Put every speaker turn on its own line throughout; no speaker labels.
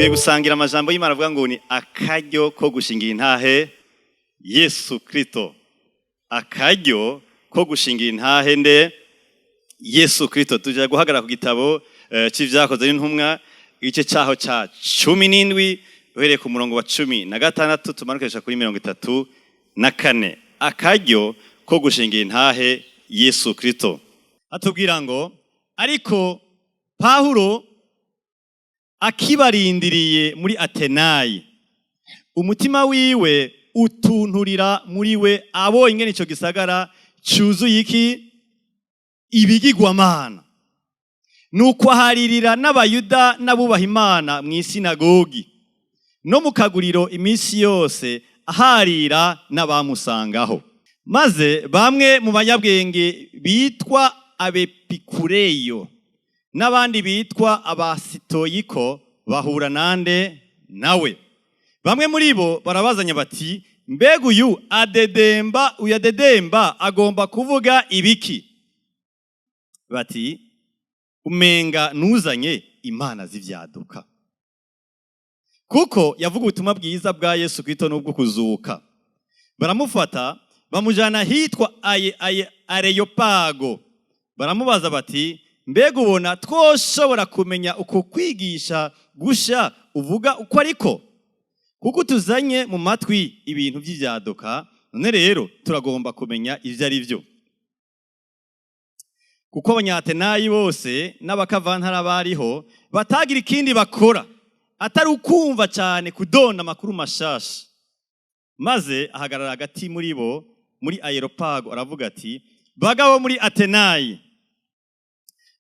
Tugiye gusangira amajambo y'Imana avuga ngo ni akaryo ko gushingira intahe Yesu Kristo. Akaryo ko gushingira intahe nde? Yesu Kristo. Tujya guhagarara ku gitabo c'Ivyakozwe n'Intumwa, igice cyaho ca 17, uhereye ku murongo wa 16 tumanukisha kuri 34. Akaryo ko gushingira intahe Yesu Kristo. Atubwira ngo: "Ariko Pawulo akibarindiriye muri Atenayi, umutima wiwe utunturira muri we abonye ingene ico gisagara cuzuye iki? Ibigirwamana. Nuko aharirira n'Abayuda n'abubaha Imana mu isinagogi no mu kaguriro iminsi yose, aharira n'abamusangaho. Maze bamwe mu banyabwenge bitwa Abepikureyo n'abandi bitwa Abasitoyiko bahura nande? Nawe. Bamwe muri bo barabazanya bati: 'Mbega uyu adedemba agomba kuvuga ibiki?' Bati: 'Umenga nuzanye imana z'ivyaduka, kuko yavuga ubutumwa bwiza bwa Yesu Kristo n'ubwo kuzuka.' Baramufata, bamujana ahitwa aye Areyopago, baramubaza bati: 'Mbega ubona twoshobora kumenya uko kwigisha gusha uvuga uko ariko? Kuko tuzanye mu matwi ibintu by'ivyaduka, none rero turagomba kumenya ivyo ari byo.' Kuko Abanyatenayi bose n'abakavantara bariho batagira ikindi bakora atari ukumva cyane kudonda amakuru mashasha. Maze ahagarara hagati muri bo muri Areyopago, aravuga ati: 'Bagabo muri Atenayi,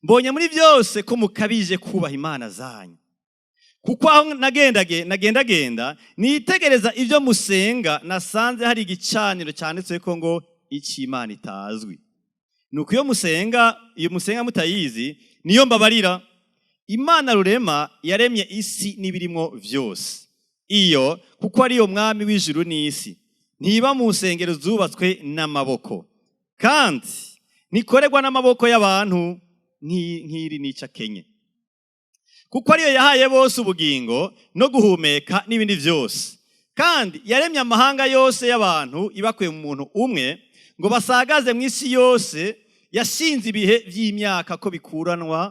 mbonye muri byose ko mukabije kubaha imana zanyu. Kuko aho nagendagenda nitegereza ibyo musenga, nasanze hari igicaniro cyanditswe ko ngo icy'Imana itazwi. Nuko iyo musenga mutayizi, niyo mbabarira. Imana Rurema yaremye isi n'ibirimwo vyose, iyo kuko ariyo mwami w'ijuru n'isi, ntiba mu nsengero zubatswe n'amaboko, kandi ntikorerwa n'amaboko y'abantu nk'iri n'ico akenye, kuko ariyo yahaye bose ubugingo no guhumeka n'ibindi byose. Kandi yaremye amahanga yose y'abantu ibakuye mu muntu umwe, ngo basagaze mu isi yose. Yashinze ibihe by'imyaka ko bikuranwa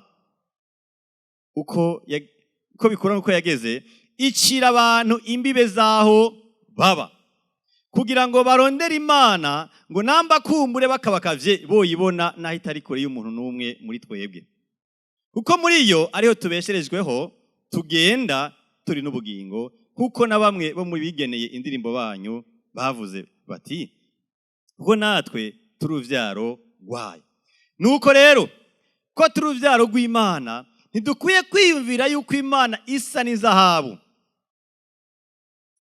uko yageze, icira abantu imbibe z'aho baba, kugira ngo barondere Imana, ngo namba kumbure bakabakavye boyibona, naho itari kure y'umuntu n'umwe muri twebwe, kuko muri yo ariho tubesherejweho, tugenda, turi n'ubugingo, kuko na bamwe bo mu bigeneye indirimbo banyu bavuze bati: kuko natwe turi uruvyaro rwayo. Nuko rero ko turi uruvyaro rw'Imana, ntidukwiye kwiyumvira yuko Imana isa n'izahabu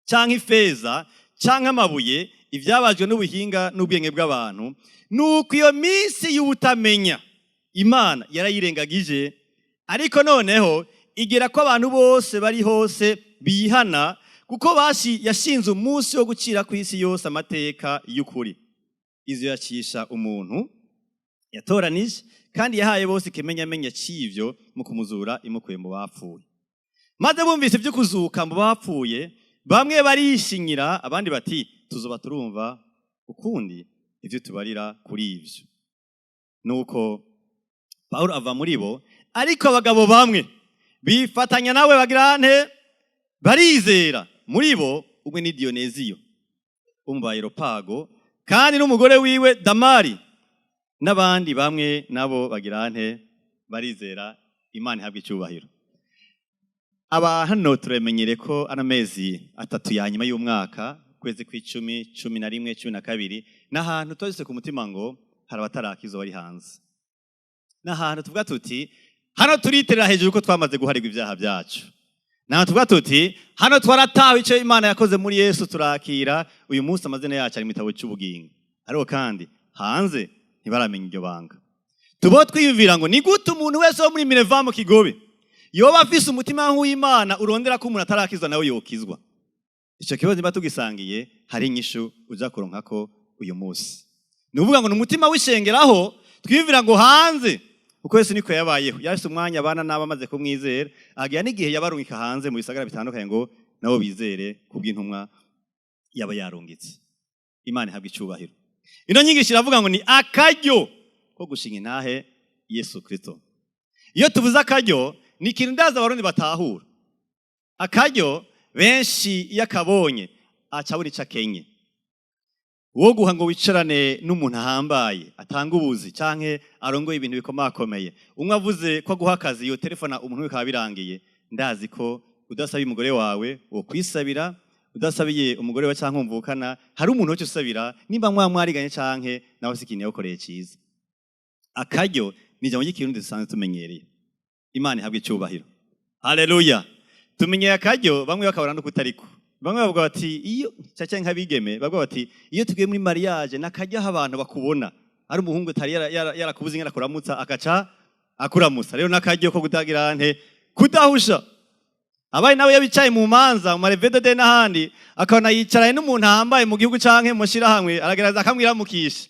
canke ifeza canke amabuye, ivyabajwe n'ubuhinga n'ubwenge bw'abantu. Nuko iyo minsi y'ubutamenya Imana yarayirengagije, ariko noneho igera ko abantu bose bari hose bihana, kuko yashinze umunsi wo gucira ku isi yose amateka y'ukuri, izo yacisha umuntu yatoranije, kandi yahaye bose ikimenyamenya c'ivyo mu kumuzura imukuye mu bapfuye.' Maze bumvise ibyo kuzuka mu bapfuye, bamwe barishinyira, abandi bati: 'Tuzoba turumva ukundi ivyo tubarira kuri ivyo.' Nuko Pawulo ava muri bo, ariko abagabo bamwe bifatanya nawe, bagira nte? Barizera. Muri bo umwe ni Diyoneziyo wo mu Bayeropago, kandi n'umugore wiwe Damari, n'abandi bamwe nabo bagira nte? Barizera. Imana ihabwa icyubahiro. Aba hano turamenyere ko ano mezi 3 ya nyuma y'umwaka, ukwezi kw'icumi, 11, 12, ni ahantu tuba ku mutima ngo hari abatarakizo bari hanze. Ni ahantu tuvuga tuti: hano turiterera hejuru ko twamaze guharirwa ibyaha byacu. Ni ahantu tuvuga tuti: hano twaratawe icyo Imana yakoze muri Yesu, turakira uyu munsi amazina yacu ari mu gitabo cy'ubugingo. Ariko kandi hanze ntibaramenya iryo banga. Tubaho twiyumvira ngo ni gute umuntu wese wo muri Mineva mu Kigobe yoba afise umutima nk'uw'Imana urondera ko umuntu atarakizwa nawe yokizwa? Icyo kibazo niba tugisangiye, hari inyishu uja kuronka ko uyu munsi. Ni ukuvuga ngo ni umutima w'ishengeraho twiyumvira ngo hanze Kuko Yesu niko yabayeho, yarafise umwanya abana n'abo amaze kumwizera, agira n'igihe yabarungika hanze mu bisagara bitandukanye ngo nabo bizere kubw'intumwa yaba yarungitse. Imana ihabwa icubahiro. Ino nyigisho iravuga ngo ni akaryo ko gushinga intahe Yesu Kristo. Iyo tuvuze akaryo, ni ikintu ndazi Abarundi batahura. Akaryo, benshi iyo akabonye aca abura ico akenye. Uwo guha ngo wicarane n'umuntu ahambaye, atanga ubuzi canke arongoye ibintu bikomakomeye, umwe avuze ko aguha akazi, yo telefona umuntu, bikaba birangiye. Ndazi ko udasabiye umugore wawe wo kwisabira, udasabiye umugore wawe canke umvukana, hari umuntu wese usabira, nimba mwa mwariganye canke nawe si ikintu yagukoreye ciza. Akaryo ni ijambo ry'Ikirundi dusanzwe tumenyereye. Imana ihabwa icubahiro, haleluya. Tumenyeye akaryo, bamwe bakabona no kutariko. Bamwe bavuga bati iyo caca nk'abigeme bavuga bati iyo tugiye muri mariage, nakaryo aho abantu bakubona, ari umuhungu atari yarakubuze ingene akuramutsa, akaca akuramutsa. Rero nakaryo ko kutagira nte kudahusha. Abaye nawe yabicaye mu manza, mu ma levée de deuil n'ahandi, akabona yicaranye n'umuntu ahambaye mu gihugu canke mu shirahamwe, aragerageza akamwiramukisha,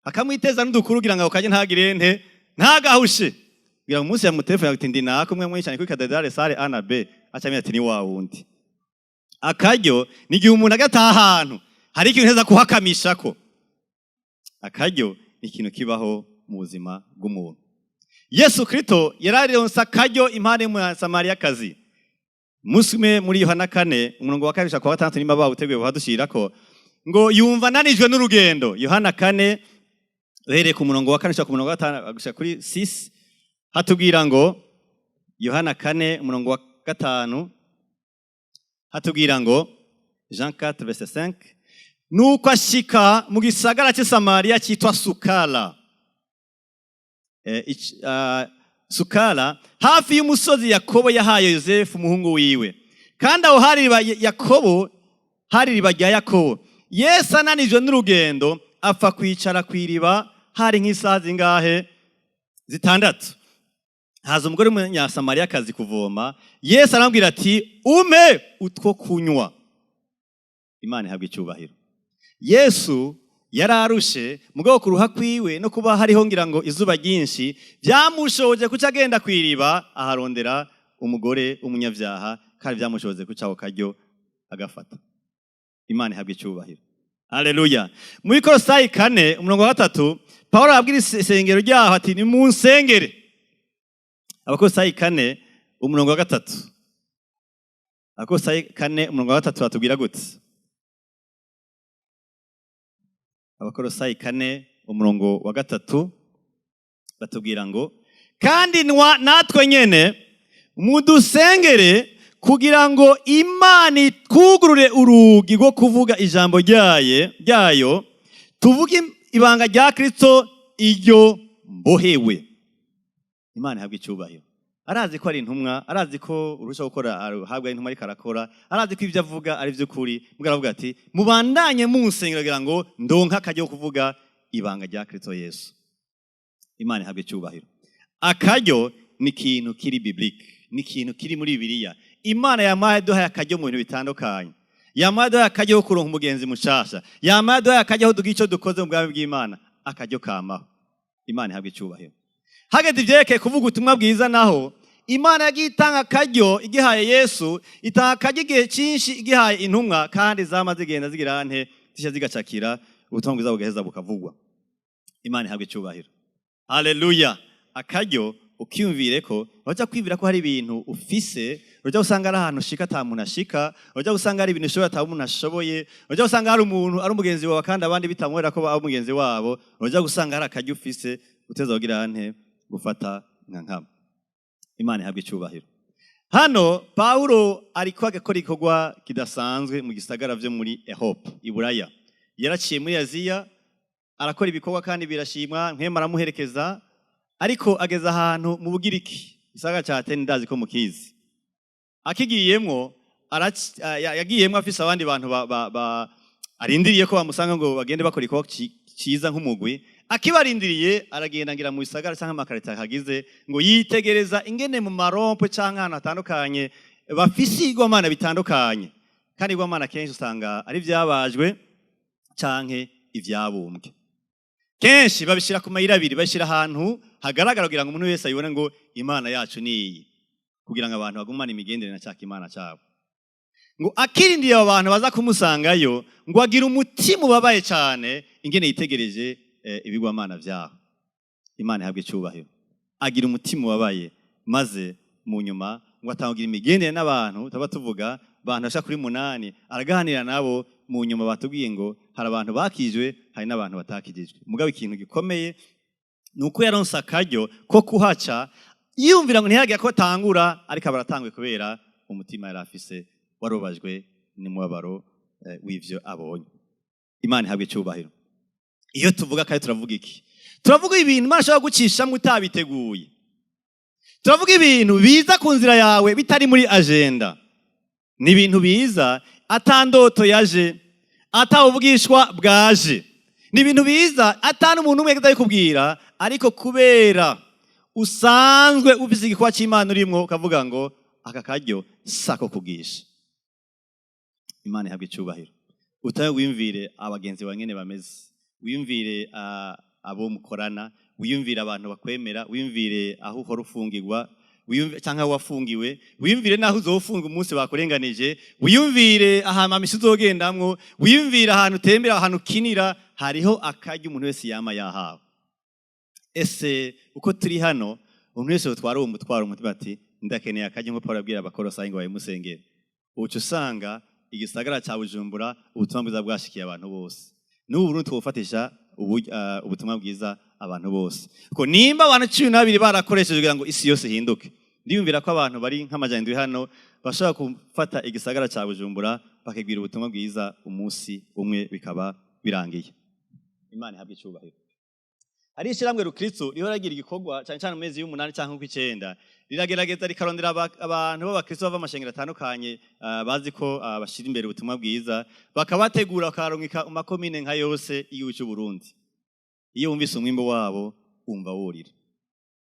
akamwiteza n'udukuru kugira ngo ako kanya ntagire nte ntagahushe, kugira ngo umunsi yamutelefone ati ndi nako umwe mwicaranye kuri cathédrale, salle A na B, aca amenya ati ni wa wundi. Akaryo ni igihe umuntu agataha ahantu hari ikintu heza kuhakamishako. Akaryo ni ikintu kibaho mu buzima bw'umuntu. Yesu Kristo yararonse akaryo impande y'Umusamariyakazi. Umunsi umwe, muri Yohana 4, umurongo wa 2 kwa 6, nimba bawuteguye buhadushirako, ngo yumva ananijwe n'urugendo. Yohana 4, uhereye ku murongo wa 4 gushika ku murongo wa 5, gushika kuri 6, hatubwira ngo, Yohana 4, umurongo wa 5, hatubwira ngo, Jean 4 verset 5: "Nuko ashika mu gisagara cy'i Samariya cyitwa Sukala, Sukala, hafi y'umusozi Yakobo yahaye Yosefu umuhungu wiwe. Kandi aho hari iriba Yakobo, hari iriba rya Yakobo. Yesu ananijwe n'urugendo, apfa kwicara ku iriba. Hari nk'isaha zingahe? 6. Haza umugore w'Umunyasamariyakazi kuvoma. Yesu aramubwira ati: 'Umpe utwo kunywa.'" Imana ihabwa icyubahiro. Yesu yararushe, mugabo kuruha kwiwe no kuba hariho ngira ngo izuba ryinshi byamushoboje kuca agenda ku iriba, aharondera umugore w'umunyabyaha, kandi byamushoboje kuca ako karyo agafata. Imana ihabwa icyubahiro, haleluya. Muri Korosayi 4, umurongo wa 3, Pawulo arabwira isengero ryaho ati nimunsengere. Abakorosayi 4, umurongo wa 3. Abakorosayi 4, umurongo wa 3 batubwira gute? Abakorosayi 4, umurongo wa 3 batubwira ngo: "Kandi natwe nyene mudusengere, kugira ngo Imana itwugurure urugi rwo kuvuga ijambo ryayo, tuvuge ibanga rya Kristo, iryo mbohewe." Imana ihabwa icyubahiro. Arazi ko ari intumwa, arazi ko urusha gukora ahabwa intumwa, ariko arakora, arazi ko ibyo avuga ari by'ukuri. Mbwa aravuga ati mubandanye munsengera kugira ngo ndonke akaryo ko kuvuga ibanga rya Kristo Yesu. Imana ihabwa icyubahiro. Akaryo ni ikintu kiri biblique, ni ikintu kiri muri Bibiliya. Imana yamaye duhaye akaryo mu bintu bitandukanye. Yamaye duhaye akaryo ko kuronka umugenzi mushasha, yamaye duhaye akaryo aho tugira icyo dukoze mu bwami bw'Imana. Akaryo kamaho. Imana ihabwa icyubahiro. Hageze ivyerekeye kuvuga ubutumwa bwiza naho, Imana yagiye itanga akaryo igihaye Yesu, itanga akaryo igihe cyinshi igihaye intumwa, kandi zama zigenda zigira nte zisha zigacakira, ubutumwa bwiza bugaheza bukavugwa. Imana ihabwa icyubahiro, haleluya. Akaryo, ukiyumvire ko urajya kwibwira ko hari ibintu ufise, urajya usanga ari ahantu ushika ata muntu ashika, urajya usanga hari ibintu ushoboye ata muntu ashoboye, urajya usanga hari umuntu ari umugenzi wawe kandi abandi bitamwera ko ari umugenzi wabo, urajya gusanga hari akaryo ufise uteza kugira nte gufata nka nkama. Imana ihabwa icyubahiro. Hano Pawulo ariko agakora igikorwa kidasanzwe mu gisagara vyo muri Europe, i Buraya. Yaraciye muri Aziya, arakora ibikorwa kandi birashimwa, nkema aramuherekeza, ariko ageze ahantu mu Bugiriki, gisagara ca Atene, ndazi ko mukizi. Akigiyemwo, yagiyemwo afise abandi bantu arindiriye ko bamusanga ngo bagende bakora igikorwa ciza nk'umugwi. Akibarindiriye, aragenda ngira mu bisagara canke amakarita hagize ngo yitegereza ingene mu ma ronds-points canke ahantu hatandukanye bafise igwamana bitandukanye, kandi igwamana kenshi usanga ari ivyabajwe canke ivyabumbwe. Kenshi babishyira ku mayira abiri, bashyira ahantu hagaragara kugira ngo umuntu wese ayibone ngo Imana yacu ni iyi, kugira ngo abantu bagumane imigendere na cya Imana cyabo. Ngo akirindiye abo bantu baza kumusangayo, ngo agira umutima ubabaye cyane ingene yitegereje ibigwamana vyaho. Imana ihabwe icyubahiro. Agira umutima ubabaye, maze mu nyuma ngo atangira imigendere n'abantu, tuba tuvuga abantu bashika kuri 8, araganira nabo. Mu nyuma batubwiye ngo hari abantu bakijwe, hari n'abantu batakijijwe. Mugabo ikintu gikomeye ni uko yaronse akaryo ko kuhaca, yiyumvira ngo ntihagire ko atangura, ariko aba aratanguye kubera umutima yari afise warubajwe n'umubabaro w'ivyo abonye. Imana ihabwe icyubahiro. Iyo tuvuga kandi turavuga iki? Turavuga ibintu Imana ishobora gucishamo utabiteguye. Turavuga ibintu biza ku nzira yawe bitari muri agenda. Ni ibintu biza ata ndoto yaje, ata ubwishwa bwaje. Ni ibintu biza ata n'umuntu umwe abikubwira, ariko kubera usanzwe ufise igikorwa cy'Imana urimwo, ukavuga ngo aka karyo sako kugisha. Imana ihabwe icyubahiro. Utabe wiyumvire abagenzi bawe ngene bameze, wiyumvire abo mukorana, wiyumvire abantu bakwemera, wiyumvire aho uhora ufungirwa, wiyumvire canke aho wafungiwe, wiyumvire n'aho uzofunga umunsi bakurenganije, wiyumvire ahantu amisi uzogendamwo, wiyumvire ahantu utembera, ahantu ukinira. Hariho akaryo umuntu wese yama yahawe. Ese uko turi hano, umuntu wese utwara uwo mutwaro umutima ati ndakeneye akaryo, nko Paul abwira Abakolosayi ngo babimusengere, uca usanga igisagara ca Bujumbura ubutumwa bwiza bwashikiye abantu bose. N'ubu Burundi twofatisha ubutumwa bwiza abantu bose, ko nimba abantu 12 barakoresheje kugira ngo isi yose ihinduke, ndiyumvira ko abantu bari nk'700 hano bashobora gufata igisagara ca Bujumbura bakibwira ubutumwa bwiza umunsi umwe bikaba birangiye. Imana ihabwe icyubahiro. Hari ishyirahamwe rukristo rihora rigira igikorwa cyane cyane mu mezi y'umunani cyangwa kw'icenda, riragerageza rikarondera abantu b'abakristo bava amashengero atandukanye, bazi ko bashira imbere ubutumwa bwiza, bakabategura, bakarungika mu makomine nka yose y'igihugu cy'u Burundi. Iyo wumvise umwimbo wabo wumva wurira,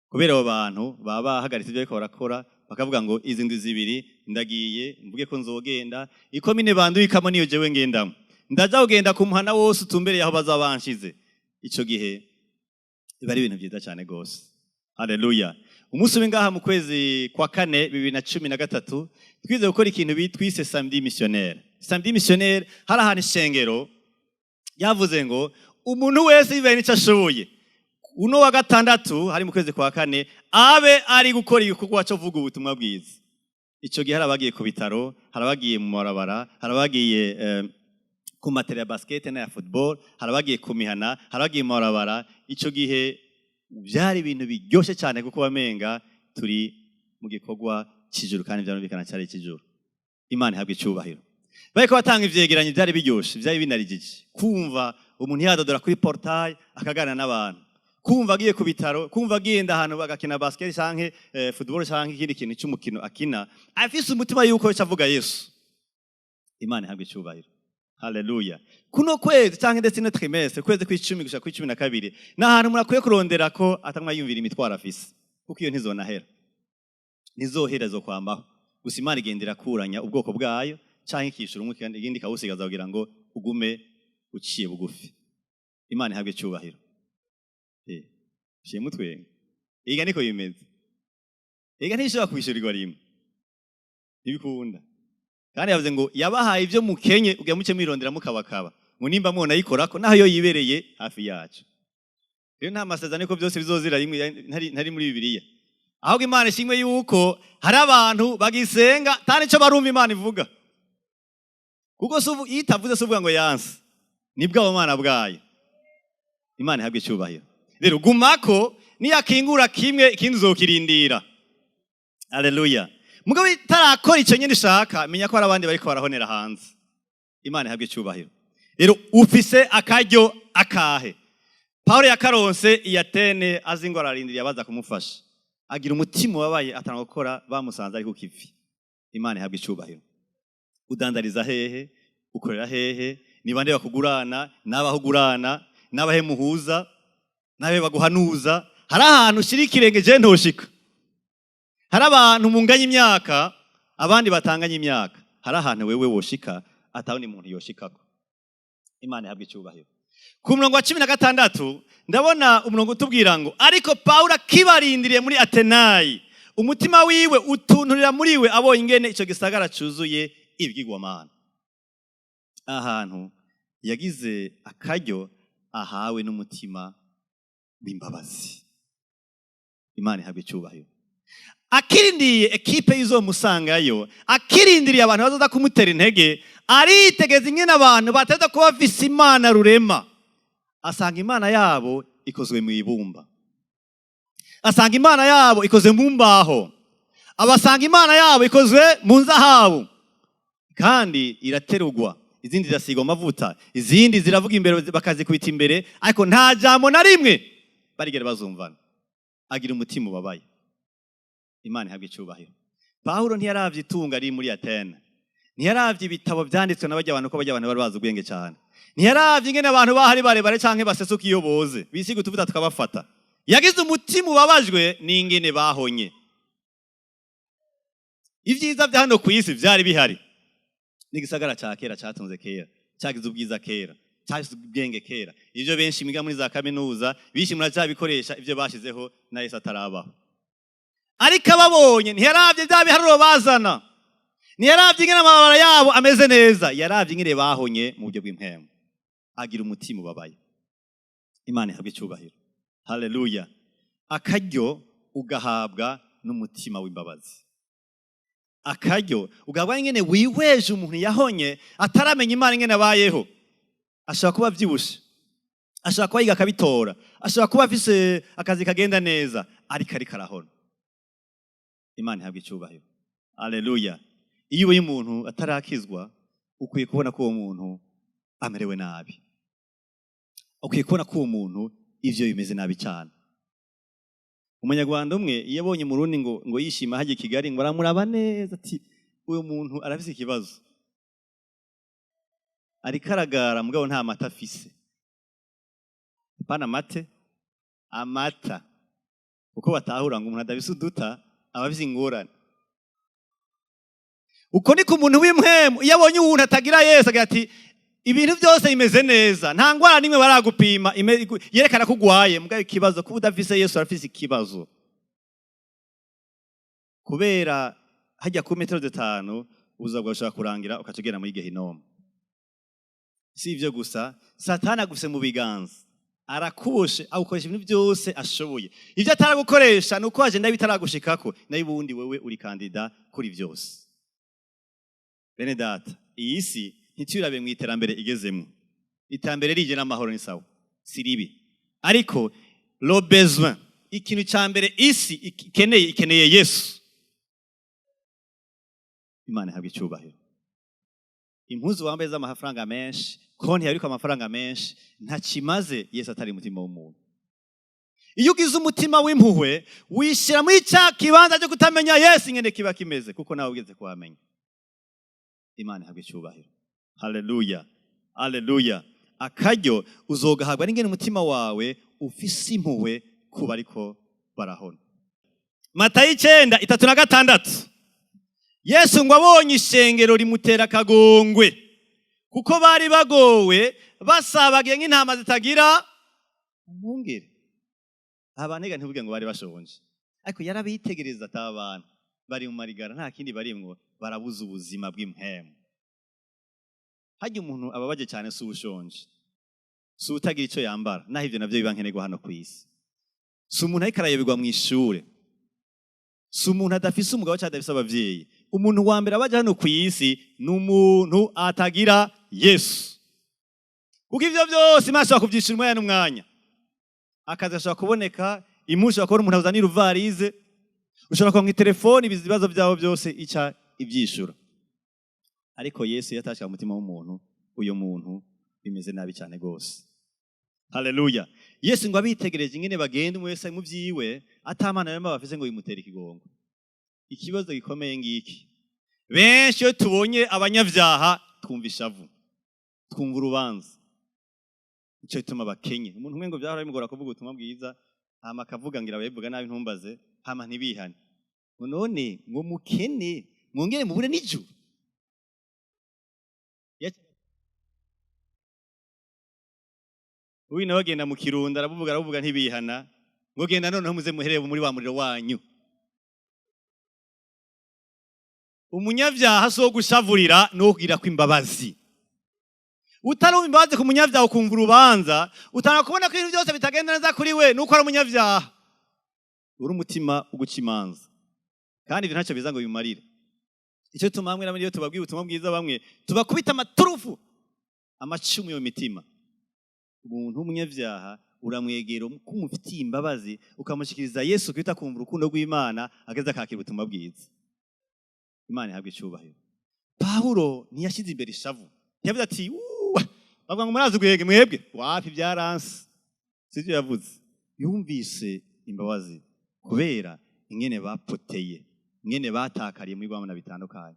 kubera abo bantu baba bahagaritse ibyo bariko barakora, bakavuga ngo izi ndwi 2 ndagiye, mvuge ko nzogenda ikomine banduyikamo, niyo jewe ngendamo, ndaja kugenda ku muhana wose utumbereye aho bazaba banshize. Ico gihe biba ari ibintu byiza cyane gose. Haleluya! Umunsi umwe ngaha mu kwezi kwa kane 2013, twize gukora ikintu twise samedi missionnaire. Samedi missionnaire, hari ahantu ishengero yavuze ngo umuntu wese bibaye n'icyo ashoboye, uno wa gatandatu hari mu kwezi kwa kane, abe ari gukora igikorwa cyo kuvuga ubutumwa bwiza. Ico gihe hari abagiye ku bitaro, hari abagiye mu mabarabara, hari abagiye ku matera ya basket n'aya football, hari abagiye ku mihana, hari abagiye mu mabarabara. Ico gihe byari ibintu biryoshye cyane, kuko wamenga turi mu gikorwa cy'ijuru, kandi byarumvikana cyari icy'ijuru. Imana ihabwa icyubahiro. Bariko batanga ivyegeranyo, byari biryoshe, byari binarijije kumva umuntu yadodora kuri portail akaganira n'abantu, kumva agiye ku bitaro, kumva agenda ahantu bagakina basket canke football canke ikindi kintu cy'umukino akina, afise umutima yuko yoca avuga Yesu. Imana ihabwa icyubahiro. Haleluya! Kuno kwezi canke ndetse no trimestre, kwezi kw'icumi gushika kw'icumi na kabiri, ni ahantu umuntu akwiye kurondera ko atamwa yumvira imitwaro afise, kuko iyo ntizonahera, ntizohera, zo kwambaho gusa. Imana igenda irakuranya ubwoko bwayo canke ikishura umwe, iyindi ikawusigaza kugira ngo ugume uciye bugufi. Imana ihabwe icyubahiro. Shimwe mutwenga. Iga niko bimeze. Iga ntishobora kwishyurirwa rimwe, ntibikunda. Kandi yavuze ngo yabahaye ibyo mukenye ugira muce mwirondera mukabakaba, ngo nimba mubona ayikorako naho yo yibereye hafi yacu. Rero nta masezerano ko byose bizozira rimwe ntari muri Bibiliya. Ahubwo Imana ishimwe yuko hari abantu bagisenga tani icyo barumva Imana ivuga, kuko iyo itavuze si uvuga ngo yanse, nibwo abo mana bwayo. Imana ihabwe icyubahiro. Rero gumako, niyakingura kimwe ikindi uzokirindira. Haleluya! Mugabo itarakora icyo nyine ishaka, menya ko hari abandi bariko barahonera hanze. Imana ihabwe icyubahiro. Rero ufise akaryo akahe? Pawulo yakaronse i Atene, azi ngo ararindiriye abaza kumufasha, agira umutima ubabaye, atanga gukora, bamusanze ari ku kivi. Imana ihabwe icyubahiro. Udandariza hehe? Ukorera hehe? Ni bande bakugurana? N'abaho ugurana? N'abahe muhuza? N'abe baguhanuza? Hari ahantu ushira ikirenge je ntoshika. Hari abantu munganya imyaka, abandi batanganya imyaka. Hari ahantu wewe woshika atawundi muntu yoshikako. Imana ihabwe icyubahiro. Ku murongo wa 16 ndabona umurongo utubwira ngo: "Ariko Pawulo akibarindiriye muri Atenayi, umutima wiwe utunturira muri we abonye ingene icyo gisagara cyuzuye ibigirwamana." Ahantu yagize akaryo ahawe n'umutima w'imbabazi. Imana ihabwa icyubahiro. Akirindiye ekipe izomusangayo, akirindiriye abantu bazoza kumutera intege, aritegeza ingene abantu bateza kuba bafise Imana rurema, asanga Imana yabo ikozwe mu ibumba, asanga Imana yabo ikoze mu mbaho, abasanga Imana yabo ikozwe mu nzahabu kandi iraterugwa, izindi zirasigwa amavuta, izindi ziravuga imbere bakazikubita imbere, ariko nta jambo na rimwe barigera bazumvana. Agira umutima ubabaye. Imana ihabwa icyubahiro. Pawulo ntiyaravye itunga riri muri Atene, ntiyaravye ibitabo vyanditswe na barya bantu, ko barya abantu bari bazi ubwenge cyane, ntiyaravye ingene abantu bahari barebare canke basesuka iyo boze bisiga utuvuta tukabafata. Yagize umutima ubabajwe n'ingene bahonye. Ibyiza vya hano ku isi vyari bihari, n'igisagara ca kera catunze kera, cagize ubwiza kera, cagize ubwenge kera. Ivyo benshi mwiga muri za kaminuza bishi muracyabikoresha, ivyo bashizeho na Yesu atarabaho. Ariko ababonye, ntiyaravye bya biharuro bazana, ntiyaravye ingene amabara yabo ameze neza, yaravye ingene bahonye mu buryo bw'impemu, agira umutima ubabaye. Imana ihabwa icyubahiro. Haleluya. Akaryo ugahabwa n'umutima w'imbabazi, akaryo ugahabwa ingene wihweje umuntu yahonye ataramenya Imana ingene abayeho. Ashobora kuba avyibushe, ashobora kuba yiga akabitora, ashobora kuba afise akazi kagenda neza, ariko arahona. Imana ihabwa icyubahiro. Aleluya. Iyo ubonye umuntu atarakizwa, ukwiye kubona ko uwo muntu amerewe nabi, ukwiye kubona ko uwo muntu ivyo bimeze nabi cyane. Umunyarwanda umwe iyo abonye Umurundi ngo yishima hajya i Kigali, ngo aramuraba neza ati: "Uyu muntu arafise ikibazo, ariko aragara mugabo nta mata afise." Apana mate, amata, kuko batahura ngo umuntu adafise uduta aba afise ingorane. Uko niko umuntu w'impwemu iyo abonye uwuntu atagira Yesu agira ati: "Ibintu byose bimeze neza, nta ngwara n'imwe baragupima yerekana ko ugwaye, mugabo ikibazo kuba udafise Yesu, arafise ikibazo." Kubera hajya ku metero 5 ubuzima bwawe bushobora kurangira ukaca ugenda muri gehinomu. Si ivyo gusa, Satani agufise mu biganza, arakuboshe, agukoresha ibintu byose ashoboye. Ibyo ataragukoresha ni uko agenda bitaragushikako, nayo ubundi wewe uri candidat kuri byose. Bene data, iyi si ntiturabe mu iterambere igezemo. Iterambere rije n'amahoro ni sawa, si ribi, ariko le besoin, ikintu cya mbere isi ikeneye, ikeneye Yesu. Imana ihabwa icyubahiro. Impuzu wambaye z'amafaranga menshi, konti yariko amafaranga menshi, ntakimaze Yesu atari umutima w'umuntu. Iyo ugize umutima w'impuhwe, wishyira muri cya kibanza cyo kutamenya Yesu ingene kiba kimeze, kuko nawe ugeze kuhamenya. Imana ihabwa icyubahiro. Haleluya, haleluya. Akaryo uzogahabwa n'ingene umutima wawe ufise impuhwe kuba ariko barahona. Matayo 9:36. Yesu ngo abonye ishengero rimutera akagongwe, kuko bari bagowe, basabagiye nk'intama zitagira umwungere. Abanega ntivuge ngo bari bashonje, ariko yarabitegereza ati: "Aba bantu bari mu marigara, nta kindi barimwo, barabuze ubuzima bw'impemu." Harya umuntu ababaje cyane si ubushonje, si utagira icyo yambara, naho ivyo navyo biba nkenerwa hano ku isi, si umuntu ariko arayoberwa mu ishure, si umuntu adafise umugabo cyangwa adafise abavyeyi. Umuntu wa mbere abaje hano ku isi ni umuntu atagira Yesu, kuko ivyo byose Imana ishobora kuvyishura umwanya n'umwanya. Akazi gashobora kuboneka, impuzu ushobora kubona umuntu azanira uvarize, ushobora kuronka telefoni, ibibazo byabo byose ica ivyishura. Ariko Yesu iyo atashika mu mutima w'umuntu, uyo muntu bimeze nabi cyane rwose. Haleluya. Yesu ngo abitegereje ingene bagenda umwe wese mu vyiwe, atamana rero bafise, ngo bimutera ikigongo. Ikibazo gikomeye ngiki: benshi iyo tubonye abanyabyaha twumva ishavu, twumva urubanza. Nico gituma bakenye. Umuntu umwe ngo vyahora bimugora kuvuga ubutumwa bwiza, hama akavuga ngira ababivuga nabi, ntumbaze, hama ntibihane. Ngo none ngo mukene mwongere mubure n'ijuru. Uyu nawe agenda mu Kirundo arabuvuga, arabuvuga, ntibihana. Ngo genda noneho muze muherere muri wa muriro wanyu. Umunyabyaha si uwo gushavurira, ni uwo kugira kw'imbabazi. Utarumva imbabazi ku munyabyaha, ukumva urubanza, utanga kubona ko ibintu byose bitagenda neza kuri we nuko ari umunyabyaha. Uri umutima wo guca imanza, kandi ibyo ntacyo biza ngo bimarire. Icyo tuma hamwe n'abandi, iyo tubabwiye ubutumwa bwiza, bamwe tubakubita amaturufu, amacumu yo mitima. Umuntu w'umunyabyaha uramwegera ko umufitiye imbabazi, ukamushyikiriza Yesu Kristo, akumva urukundo rw'Imana, ageze akakira ubutumwa bwiza. Imana ihabwa icyubahiro. Pawulo ntiyashyize imbere ishavu, ntiyavuze ati: "Uwa, bavuga ngo murazi ubwenge mwebwe, wapi, byaranse." Sibyo yavuze. Yumvise imbabazi kubera ingene bapoteye, ingene batakariye muri bamwe bitandukanye.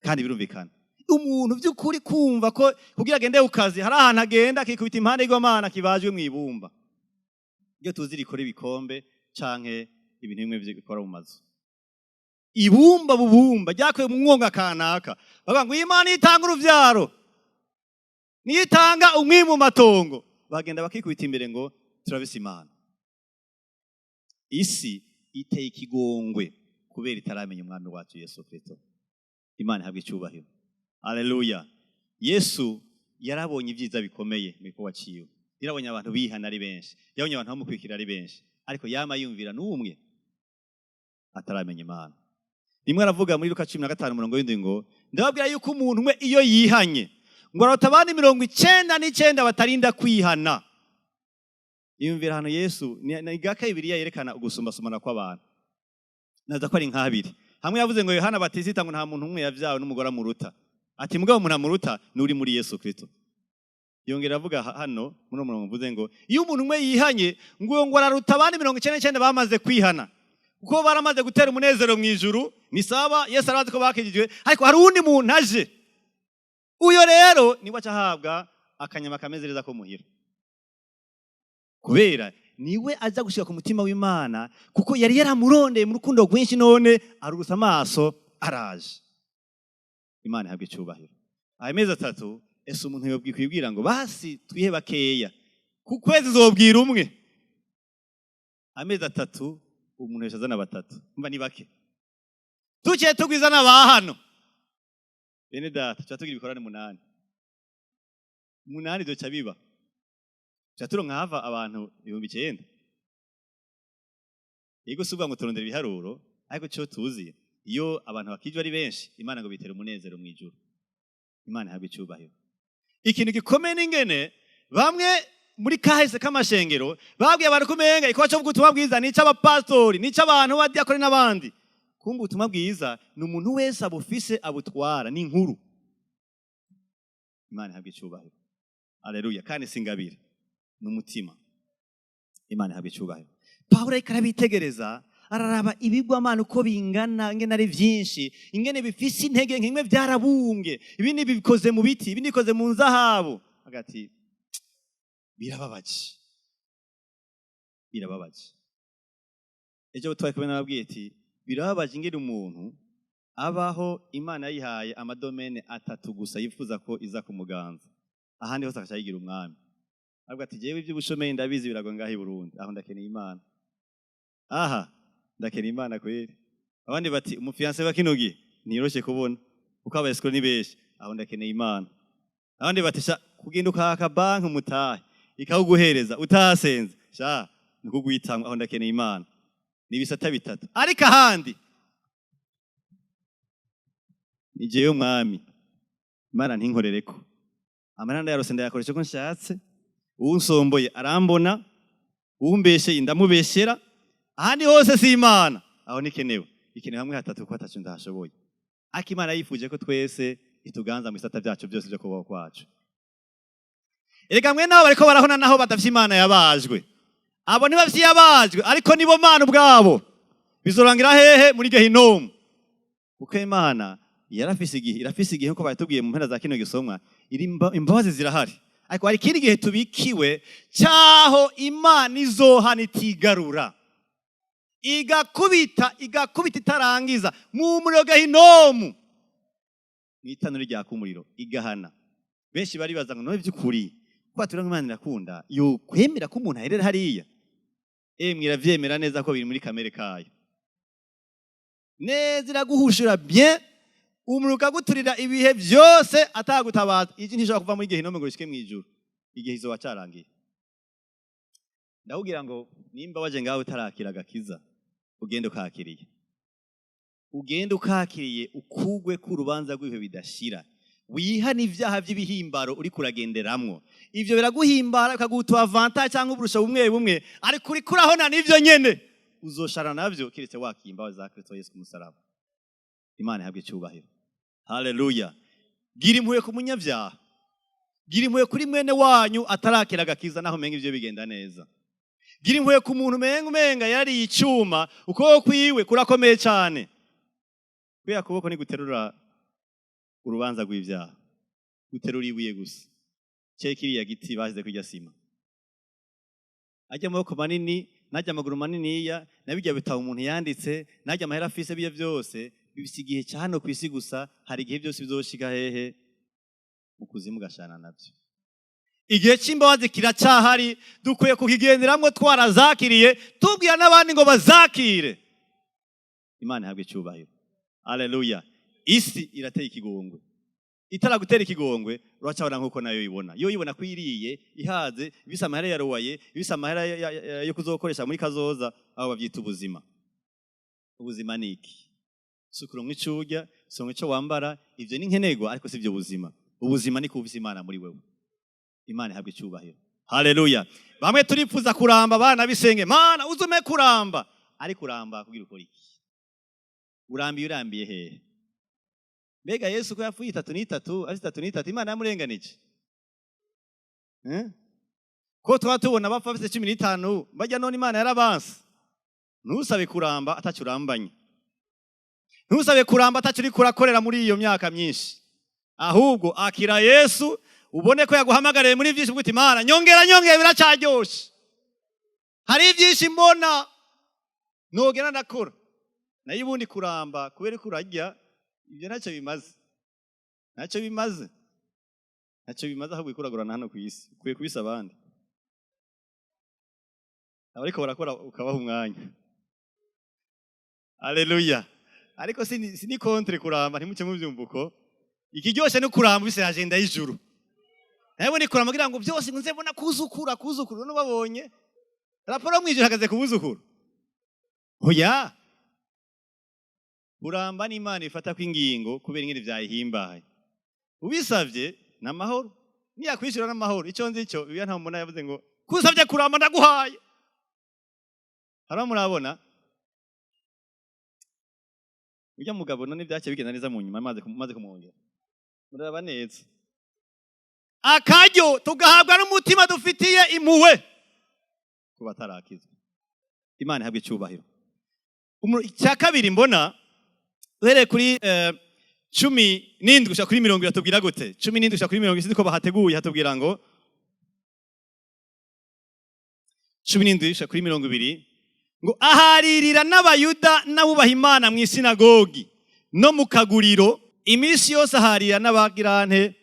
Kandi birumvikana, umuntu by'ukuri kumva ko kugira agende ku kazi hari ahantu agenda akikubita impande y'igomana kibajwe mu ibumba, iyo tuzi rikora ibikombe canke ibintu bimwe bikora mu mazu, ibumba bubumba ryakuwe mu mwonga kanaka. Bavuga ngo Imana itanga uruvyaro, niyo itanga umwimbu mu matongo. Bagenda bakikubita imbere ngo turabise Imana. Isi iteye ikigongwe kubera itaramenya Umwami wacu Yesu Kristo. Imana ihabwa icyubahiro. Haleluya! Yesu yarabonye ibyiza bikomeye mu gikorwa ciwe, yarabonye abantu bihana ari benshi, yarabonye abantu bamukurikira ari benshi, ariko yama yumvira n'umwe ataramenya Imana. Rimwe aravuga muri Luka 15 umurongo w'indwi ngo: "Ndababwira yuko umuntu umwe iyo yihanye, ngo arota abandi 99 batarinda kwihana." Yumvira ahantu Yesu ni gaka Bibiliya yerekana ugusumbasumbana kw'abantu, naza ko ari nk'abiri. Hamwe yavuze ngo Yohana Batisita ngo nta muntu umwe yavyawe n'umugore amuruta, ati mugabo umuntu amuruta ni uri muri Yesu Kristo. Yongera avuga hano muri uwo murongo mvuze ngo iyo umuntu umwe yihanye, ngo uwo ngo araruta abandi 99 bamaze kwihana, kuko baramaze gutera umunezero mu ijuru. Ni saba Yesu arazi ko bakijijwe, ariko hari uwundi muntu aje, uyo rero niwe aca ahabwa akanyama kameze neza ko muhira, kubera niwe aza gushika ku mutima w'Imana, kuko yari yaramurondeye mu rukundo rwinshi, none arugusa amaso araje. Imana ihabwa icyubahiro. Aya mezi 3, ese umuntu yokwibwira ngo basi twihe bakeya, ku kwezi uzobwira umwe? Amezi 3 umuntu yose azana batatu, mba ni bake. Tuciye tugwiza n'aba hano, bene data, tuba tugira ibikorane munani munani, doca biba tuca turonka hava abantu 9000. Yego, si uvuga ngo turondera ibiharuro, ariko cyo tuzi, iyo abantu bakijwe ari benshi, Imana ngo bitera umunezero mu ijuru. Imana ihabwa icyubahiro. Ikintu gikomeye n'ingene bamwe muri kahise k'amashengero babwiye abantu ko umenga igikorwa cyo kuvuga ubutumwa bwiza ni icy'abapasitori, ni icy'abantu b'abadiyakoni n'abandi. Kumva ubutumwa bwiza ni umuntu wese abufise abutwara, ni inkuru. Imana ihabwa icyubahiro. Aleluya! Kandi si ingabire, ni umutima. Imana ihabwa icyubahiro. Pawulo ariko arabitegereza, araraba ibigwamana uko bingana, ingene ari byinshi, ingene bifise intege nk'imwe, byarabumbwe, ibindi bikoze mu biti, ibindi bikoze mu nzahabu, agati birababaje, birababaje. Ejo twari kumwe n'ababwiye ati birababaje ingene umuntu abaho Imana yayihaye ama domaines atatu gusa yifuza ko iza kumuganza, ahandi hose agaca yigira umwami. Avuga ati: "Jewe iby'ubushomeri ndabizi, biragoye ngaho i Burundi, aho ndakeneye Imana, aha ndakeneye Imana kweri." Abandi bati: "Umu fiancé wa kino gihe ntiyoroshe kubona kuko abayesikoro ni benshi, aho ndakeneye Imana." Abandi bati: "Sha, kugenda ukaka banki umutahe ikawuguhereza utasenze, sha, nikugwitamwa, aho ndakeneye Imana." Ni ibisata bitatu, ariko ahandi ni jewe umwami, Imana ntinkorereko, amahera ndayarose, ndayakoresha uko nshatse, uwunsomboye arambona, uwumbesheye ndamubeshera, ahandi hose si Imana aho nikenewe, ikenewe hamwe hatatu kuko atacu ndahashoboye. Ariko Imana yifuje ko twese ituganza mu bisata byacu byose byo kubaho kwacu. Erega mwe nabo bariko barahona naho badafise imana yabajwe, abo ntibafise iyabajwe, ariko nibo Mana ubwabo. Bizorangira hehe? Muri gehinomu. Kuko Imana yarafise igihe, irafise igihe, nkuko batubwiye mu mpera za kino gisomwa, iri imbabazi zirahari, ariko hari ikindi gihe tubikiwe cyaho Imana izohana itigarura, igakubita, igakubita itarangiza mu muriro gehinomu, mu itanura ryaka umuriro, igahana. Benshi baribaza ngo none by'ukuri ko Kwatura ngo Imana irakunda, yokwemera ko umuntu aherera hariya? Emwe, iravyemera neza ko biri muri kamere kayo. Neza iraguhushura bien, umuriro ukaguturira ibihe byose atagutabaza. Iji ntishobora kuva muri gehinomu ngo rishike mw'ijuru, igihe izoba carangiye. Ndakubwira ngo nimba waje ngawe utarakira agakiza, ugende ukakiriye, ugende ukakiriye, ukugwe k'urubanza rw'ibihe bidashira, wihane ibyaha by'ibihimbaro uriko uragenderamwo. Ivyo biraguhimbara, bikaguha avantage cyangwa uburusho bumwe bumwe, ariko uriko urahona n'ivyo nyene uzoshara navyo, keretse wakiye imbabazi za Kristo Yesu ku musaraba. Imana ihabwe icyubahiro. Haleluya! Gira impuhwe ku munyabyaha, gira impuhwe kuri mwene wanyu atarakira agakiza, naho umenga ivyo bigenda neza. Gira impuhwe ku muntu umenga yariye icyuma, ukuboko kwiwe kurakomeye cyane. Kuriya kuboko ni guterura urubanza rw'ibyaha, guterura ibuye gusa cye kiriya giti bashyize kurya sima. Ajya amaboko manini, najya amaguru maniniya, na bijya bitabo umuntu yanditse, najya amahera afise, bijya byose bifise igihe cya hano ku isi gusa. Hari igihe byose bizoshika hehe? Mu kuzimu, gashana nabyo. Igihe cy'imbabazi kiracyahari, dukwiye kukigenderamwo twarazakiriye, tubwira n'abandi ngo bazakire. Imana ihabwe icyubahiro. Aleluya! Isi irateye ikigongwe. Itaragutera ikigongwe, uracabona nkuko nayo ibona. Yo ibona ko iriye, ihaze, ibise amahera ya loyer, ibise amahera yo kuzokoresha muri kazoza. Aho bavyita ubuzima. Ubuzima ni iki? Si ukuronka ico urya, si ukuronka ico wambara. Ivyo ni nkenerwa, ariko si byo buzima. Ubuzima ni kuba ufise Imana muri wewe. Imana ihabwe icyubahiro. Haleluya! Bamwe turipfuza kuramba, abana bisenge: "Mana, uzume kuramba." Ariko uramba kugira ukora iki? Urambiye, urambiye hehe? Mbega Yesu ko yapfuye 33, afite 33, Imana yamurenganije? Eh? Ko tuba tubona bapfa bafite 15 bajya, none Imana yarabanse? Ntusabe kuramba atacyo urambanye, ntusabe kuramba atacyo uriko urakorera muri iyo myaka myinshi. Ahubwo akira Yesu, ubone ko yaguhamagariye muri byinshi, uti: "Imana, nyongera, nyongera, biracaryoshe, hari ibyinshi mbona nogera ndakora." Nayo ubundi kuramba kubera ko urarya, ibyo ntacyo bimaze, ntacyo bimaze, ntacyo bimaze. Ahubwo ikuragurana hano ku isi, ukwiye kubisa abandi abariko barakora, ukabaha umwanya. Aleluya! Ariko sini contre kuramba, ntimuce muvyumva uko. Ikiryoshe ni kuramba ufise agenda y'ijuru. Nawe ni kuramba kugira ngo byose ngo nze mbona kuzukura, kuzukuru. None babonye raporo yo mwijuru ihagaze ku buzukuru? Oya, kuramba n'Imana ifata ko ingingo kubera ingene vyayihimbaye. Ubisavye n'amahoro, niyakwishura n'amahoro. Ico nzi cyo, Bibiliya nta mbona yavuze ngo kusavye kuramba ndaguhaye. Hariho murabona ujya mugabo, none byaciye bigenda neza mu nyuma maze kumwongera. Muraba neza, akaryo tugahabwa n'umutima dufitiye impuhwe ku batarakizwa. Imana ihabwe icyubahiro. Icya kabiri mbona, uhereye kuri 17 gushika kuri 20, atubwira gute? 17 gushika kuri 20, sinzi ko bahateguye. Hatubwira ngo 17 gushika kuri 20 ngo: "Aharirira n'Abayuda n'abubaha Imana mu isinagogi no mu kaguriro iminsi yose, aharira n'abagirante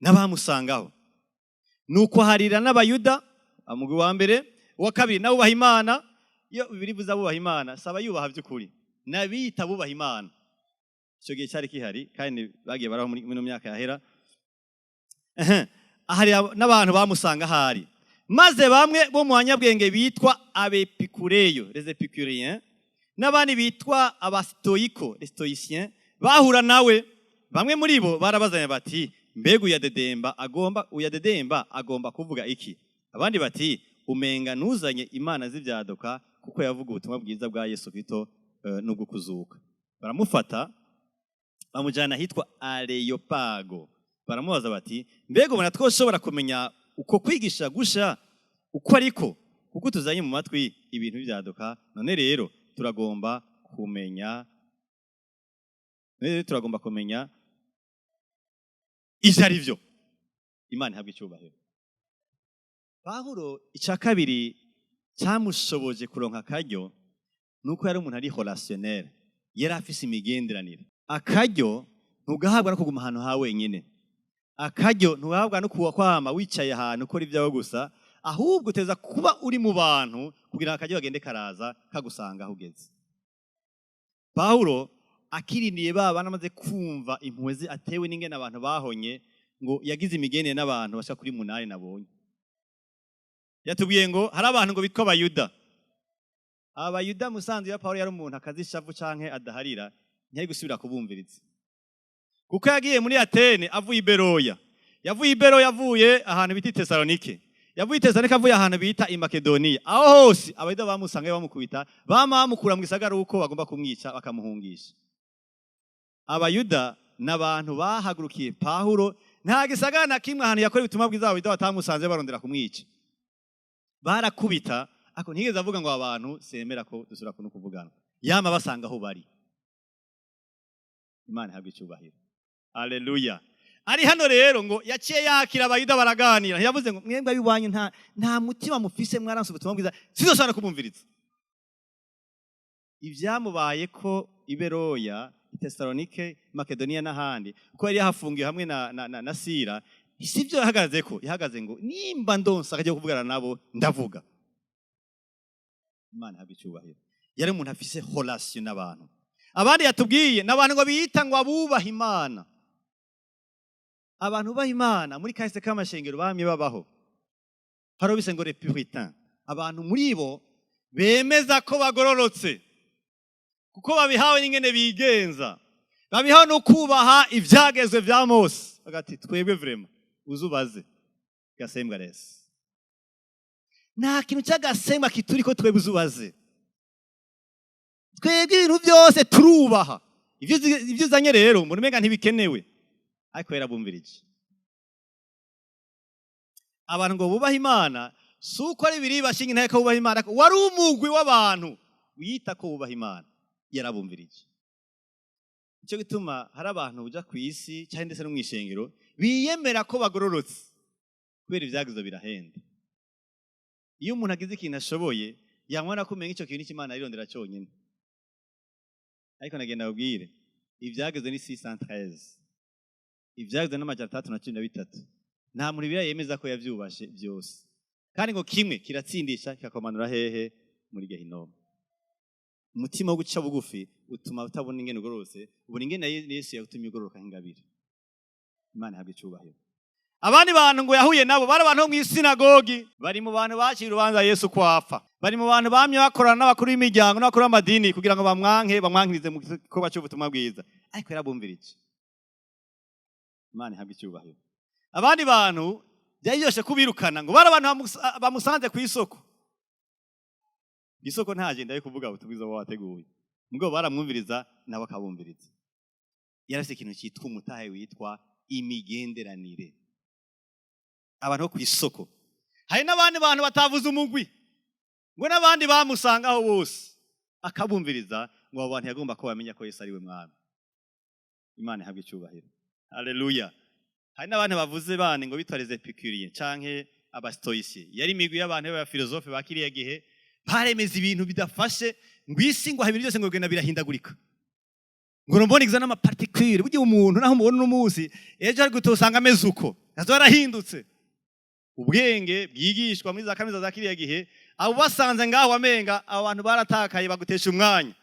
n'abamusangaho." Nuko aharira n'Abayuda, umugwi wa mbere. Uwa kabiri, n'abubaha Imana. Iyo Bibiliya ivuze abubaha Imana, saba yubaha by'ukuri, n'abiyita bubaha Imana. Icyo gihe cyari kihari, kandi bagiye baraho muri ino myaka yahera. Ahari n'abantu bamusanga ahari. "Maze bamwe bo mu banyabwenge bitwa Abepikureyo, les épicuriens, n'abandi bitwa Abasitoyiko, les stoïciens, bahura nawe. Bamwe muri bo barabazanya bati: 'Mbega uyadedemba agomba kuvuga iki?' Abandi bati: 'Umenga ntuzanye imana z'ibyaduka, kuko yavuga ubutumwa bwiza bwa Yesu Kristo n'ubwo kuzuka.' Baramufata, bamujyana ahitwa Areyopago, baramubaza bati: 'Mbega ubona twoshobora kumenya uko kwigisha gusha uko ariko, kuko tuzanye mu matwi ibintu b'ibyaduka? None rero turagomba kumenya, none rero turagomba kumenya ivyo ari byo.'" Imana ihabwa icyubahiro. Pawulo, icya kabiri cyamushoboje kuronka akaryo, nuko yari umuntu ari relationnel, yari afise imigenderanire. Akaryo ntugahabwa no kuguma ahantu ha wenyine. Akaryo ntuhabwa no kuwa kwama wicaye ahantu ukora ibyawe gusa, ahubwo uteza kuba uri mu bantu kugira ngo akaryo kagende karaza kagusanga aho ugeze. Pawulo akiriniye ba bana, amaze kumva impuhwe ze atewe n'ingene abantu bahonye, ngo yagize imigenere n'abantu bashika kuri 8 nabonye. Yatubwiye ngo hari abantu ngo bitwa Abayuda. Abayuda musanze ya Pawulo yari umuntu akazi ishavu canke adaharira, ntiyari gusubira kubumviriza. Kuko yagiye muri Atene avuye i Beroya. Yavuye i Beroya avuye ahantu bita i Tesalonike. Yavuye i Tesalonike avuye ahantu bita i Makedoniya. Aho hose Abayuda bamusanga bamukubita, bama bamukura mu gisagara uko bagomba kumwica bakamuhungisha. Abayuda n'abantu bahagurukiye Pawulo, nta gisagara na kimwe ahantu yakoreye ubutumwa bwiza Abayuda batamusanze barondera kumwica. Barakubita, ako ntigeze avuga ngo abantu semera ko dusubira kuno kuvugana. Yama basanga aho bari. Imana ihabwe icyubahiro. Haleluya. Ari hano rero ngo yaciye yakira Abayuda baraganira. Ntiyavuze ngo mwebwe abiwanyu nta mutima mufise, mwaranse ubutumwa bwiza, sizosubira kubumviriza. Ibyamubaye ko i Beroya, i Tesalonike, Makedoniya n'ahandi, kuko yari yahafungiwe hamwe na Sira, sibyo yahagaze ko, yahagaze ngo nimba ndonsa akajya kuvugana nabo ndavuga. Imana ihabwe icyubahiro. Yari umuntu afise relation n'abantu. Abandi yatubwiye n'abantu ngo biyita ngo abubaha Imana. Abantu bubaha Imana muri kahise k'amashengero bamye babaho. Hari bise ngo les puritains. Abantu muri bo bemeza ko bagororotse kuko babihawe n'ingene bigenza, babihawe no kubaha ivyagezwe vya Mose. Bagati twebwe vraiment uzubaze gasembwa rese, nta kintu cy'agasembwa kituriko, twebwe uzubaze, twebwe ibintu byose turubaha. Ibyo uzanye rero mbona umenga ntibikenewe, ariko yarabumvirije. Abantu ngo bubaha Imana, si uko ari biri bashinga inteko ko bubaha Imana, ariko wari umugwi w'abantu wita ko bubaha Imana, yarabumvirije. Nicyo gituma hari abantu uja ku isi cyangwa ndetse no mu ishengero biyemera ko bagororotse, kubera ibyagizo birahenda. Iyo umuntu agize ikintu ashoboye, yamubona ko umenga ico kintu cy'Imana arirondera cyonyine. Ariko nagenda babwire, ibyageze ni 613, ibyageze n'613. Nta muntu biriya yemeza ko yavyubashe byose, kandi ngo kimwe kiratsindisha kikakomanura hehe? Muri gehinomu. Umutima wo guca bugufi utuma utabona ingene ugororotse, ubona ingene Yesu yagutumye ugororoka nk'ingabire. Imana ihabwe icyubahiro. Abandi bantu ngo yahuye nabo bari abantu bo mu isinagogi, bari mu bantu bakira urubanza Yesu kwapfa, bari mu bantu bamye bakorana n'abakuru b'imiryango n'abakuru b'amadini kugira ngo bamwanke, bamwankirize mu gikorwa cy'ubutumwa bwiza, ariko yarabumvirije. Imana ihabwe icyubahiro. Abandi bantu byari byose kubirukana, ngo bari abantu bamusanze ku isoko. Isoko nta agenda yo kuvuga ubutumwa bwiza wateguye, mugabo baramwumviriza, nabo akabumviriza. Yarafite ikintu cyitwa umutahe witwa imigenderanire. Abantu bo ku isoko. Hari n'abandi bantu batavuze umugwi, ngo n'abandi bamusangaho bose akabumviriza, ngo abo bantu yagomba ko bamenya ko Yesu ari we Mwami. Imana ihabwe icyubahiro. Haleluya. Hari n'abandi bavuze bane ngo bitwa les épicuriens canke abastoïciens. Yari imigwi y'abantu b'abafilozofe ba kiriya gihe, baremeza ibintu bidafashe, ngo isi ngo ibintu byose ngo bigenda birahindagurika, ngo mbona iza n'amaparticule, burya umuntu naho umubona uno munsi, ejo ari gutosanga ameze uko nazo yarahindutse. Ubwenge bwigishwa muri za kaminuza za kiriya gihe, abo basanze ngaho wamenga abo bantu baratakaye, bagutesha umwanya.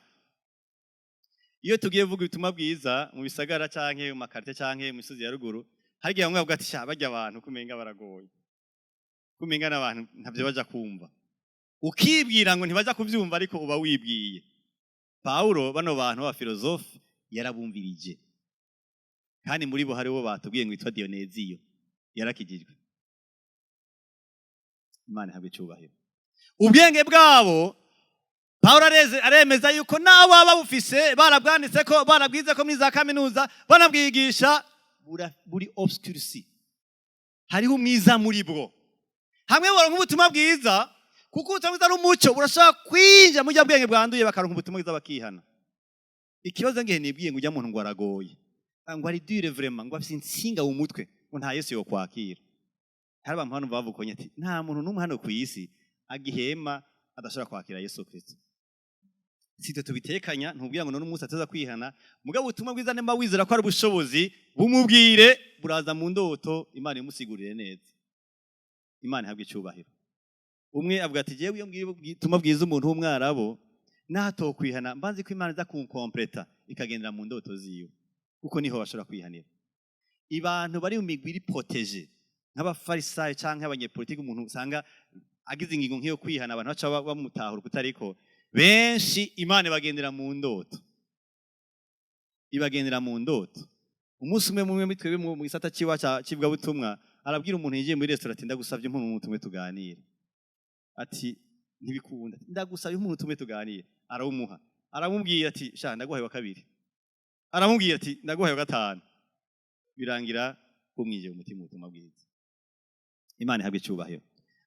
Iyo tugiye kuvuga ubutumwa bwiza mu bisagara canke mu makarite canke mu misozi ya ruguru, hari igihe bamwe bavuga ati: "Sha, barya abantu kumenga baragoye, kumenga n'abantu ntavyo baja kumva." Ukibwira ngo ntibaja kuvyumva, ariko uba wibwiye. Pawulo bano bantu b'abafilozofe yarabumvirije, kandi muri bo haribo batubwiye ngo yitwa Dioneziyo, yarakijijwe. Imana ihabwe icyubahiro. Ubwenge bwabo Pawulo aremeza yuko nawe baba bufise, barabwanditse ko, barabwize ko muri za kaminuza, banabwigisha, buri obscurci, hariho umwiza muri bwo. Hamwe baronka ubutumwa bwiza, kuko ubutumwa bwiza ari umucyo, burashobora kwinjira mu bwenge bwanduye, bakaronka ubutumwa bwiza bakihana. Ikibazo ngihe nibwiye ngo ujya muntu ngo aragoye, ngo ari dure vraiment, ngo afise insinga mu mutwe, ngo nta Yesu yo kwakira. Hari abantu hano bavukonye ati nta muntu n'umwe hano ku isi agihema adashobora kwakira Yesu Kristo. Sitwe tubitekanya, ntubwira ngo none umunsi ataza kwihana. Mugabo ubutumwa bwiza, nimba wizera ko ari ubushobozi, bumubwire, buraza mu ndoto, Imana imusigurire neza. Imana ihabwe icyubahiro. Umwe avuga ati: "Jewe iyo mbwiye ubutumwa bwiza umuntu w'umwarabu natokwihana, mbanzi ko Imana iza kunkompleta ikagendera mu ndoto ziwe, kuko niho bashobora kwihanira." Abantu bari mu migwi iri protégée, nk'abafarisayo canke abanyepolitiki, umuntu usanga agize ingingo nk'iyo kwihana, abantu baca bamutahura kutariko. Benshi Imana ibagendera mu ndoto, ibagendera mu ndoto. Umunsi umwe, mumwe muri twebwe mu gisata ciwa c'ivugabutumwa arabwira umuntu yinjiye muri restaurant ati: "Ndagusavye umuntu tumwe tuganire." Ati: "Ntibikunda." "Ndagusavye umuntu tumwe tuganire." Arawumuha, aramubwira ati: "Sha, ndaguhaye wa kabiri." Aramubwira ati: "Ndaguhaye wa gatanu." Birangira bumwinjiye mu mutima ubutumwa bwiza. Imana ihabwe icyubahiro.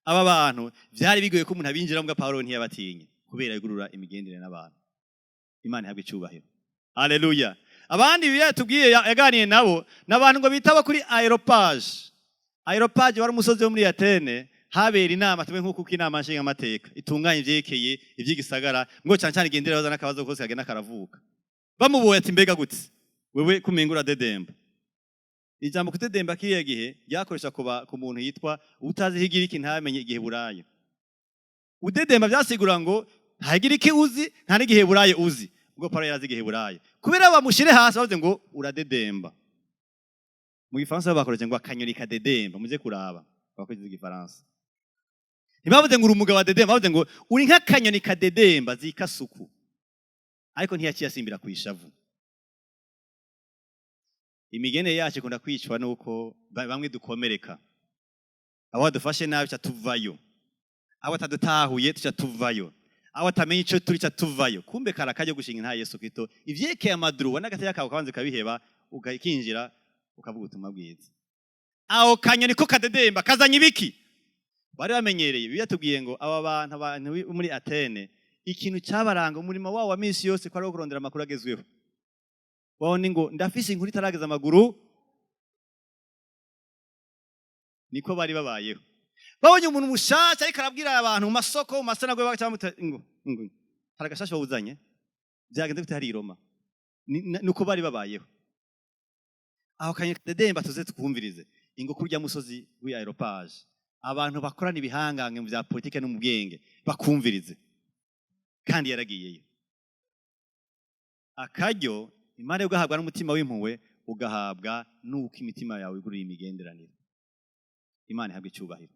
Aba bantu vyari bigoye ko umuntu abinjira, mbwa Pawulo ntiyabatinye kubera yugurura imigendere n'abantu. Imana ihabwe icyubahiro, haleluya. Abandi Bibiliya yatubwiye yaganiye nabo n'abantu ngo bitaba kuri Aréopage. Aréopage wari umusozi wo muri Atene, habera inama, tumwe nk'uko uko inama nshingamateka itunganya ivyerekeye ivy'igisagara, ngo cane cane igendera baza n'akabazo kose kagenda karavuka. Bamuboye ati: "Mbega gute wewe kumenga uradedemba?" Ijambo kudedemba kiriya gihe ryakoresha kuba ku muntu yitwa utazi higiriki, ntamenye igiheburayo. Udedemba vyasigura ngo nta higiriki uzi, nta n'igiheburayo uzi. Ubwo Paulo yarazi igiheburayo, kubera bamushire hasi bavuze ngo uradedemba. Mu gifaransa bakoresheje ngo akanyoni kadedemba. Muze kuraba abakozi igifaransa, ntibavuze ngo uri umugabo adedemba, bavuze ngo uri nk'akanyoni kadedemba zikasuku. Ariko ntiyaciye asimbira ku ishavu. Imigene yacu ikunda kwicwa nuko bamwe dukomereka. Abo badufashe nabi tuca tuvayo, abo atadutahuye tuca tuvayo, abo atamenya ico turi ca tuvayo. Kumbe kara kajya gushinga nta Yesu Kristo ivyerekeye amadruwa n'agateka kawe kabanze ukabiheba, ukinjira ukavuga ubutumwa bwiza. Aho kanyoni ko kadedemba kazanye ibiki bari bamenyereye? Bibiliya tubwiye ngo aba bantu, abantu bo muri Atene, ikintu cyabaranga umurimo wabo wa misi yose ko ari uwo kurondera amakuru agezweho. Wabona ngo ndafise inkuru itarageza amaguru. Niko bari babayeho. Babonye umuntu mushasha ariko arabwira abantu mu masoko, mu masinagogi, bagaca bamuta ngo hari agashasha wawuzanye, byagenze gute hari i Roma? Nuko bari babayeho. Aho kanya kadedemba tuze twumvirize ingo kurya musozi w'i Aréopage, abantu bakorana ibihangange mu bya politike no mu bwenge bakumvirize. Kandi yaragiyeyo. Akaryo Imana yo ugahabwa n'umutima w'impuhwe, ugahabwa n'uko imitima yawe igurira imigenderanire. Imana ihabwa icyubahiro.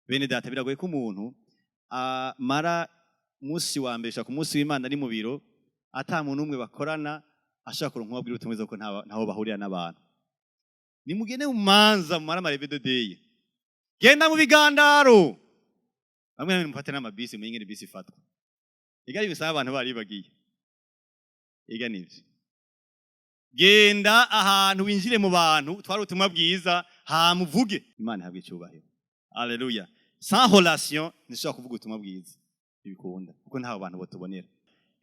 Bene data, biragoye ko umuntu amara umunsi wa mbere gushika ku munsi w'Imana ari mu biro, ata muntu umwe bakorana ashaka kuronka uwabwira ubutumwa bwiza, kuko ntaho bahurira n'abantu. Nimugende mu manza, mumare ama levées de deuil, genda mu bigandaro, bamwe namwe mufate n'amabisi, mumenye ingene bisi ifatwa. Igari bisaba abantu baribagiye iga nivyo. Genda ahantu, winjire mu bantu, utware ubutumwa bwiza, hama uvuge. Imana ihabwe icyubahiro, aleluya. Sans relation ntishobora kuvuga ubutumwa bwiza, ntibikunda, kuko ntaho abantu batubonera.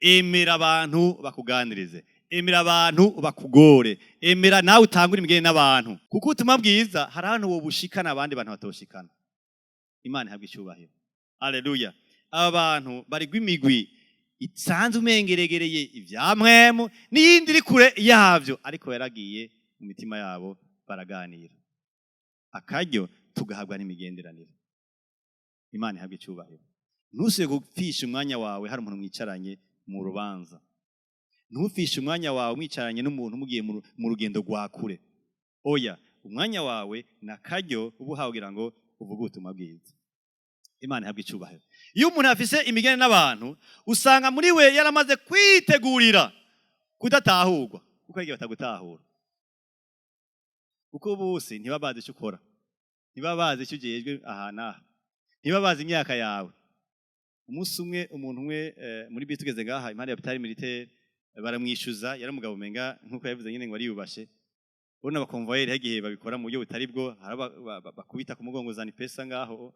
Emera abantu bakuganirize, emera abantu bakugore, emera nawe utangure imigeni n'abantu, kuko ubutumwa bwiza hari ahantu wobushikana abandi bantu batoshikana. Imana ihabwe icyubahiro, aleluya. Aba bantu bari imigwi isanzwe umengeregereye ibya mwemu n'iyindi iri kure yavyo, ariko yaragiye mu mitima yabo, baraganira. Akaryo tugahabwa n'imigenderanire. Imana ihabwe icyubahiro. Ntusubire gupfisha umwanya wawe hari umuntu mwicaranye mu rubanza. Ntupfishe umwanya wawe mwicaranye n'umuntu mugiye mu rugendo rwa kure. Oya, umwanya wawe ni akaryo uba uhawe kugira ngo uvuge ubutumwa bwiza. Imana ihabwe icyubahiro. Iyo umuntu afise imigani n'abantu, usanga muri we yaramaze kwitegurira kudatahurwa, kuko igihe batagutahura, kuko bose ntibaba bazi icyo ukora, ntibaba bazi icyo ujejwe aha n'aha, ntibaba bazi imyaka yawe. Umunsi umwe, umuntu umwe muri bisi, tugeze ngaha impande ya hôpital militaire, baramwishyuza. Yari umugabo umenga nk'uko yabivuze nyine ngo ariyubashe. Ubona abakonvoyeri igihe babikora mu buryo butari bwo, hari bakubita ku mugongo: "Zana ipesa ngaho,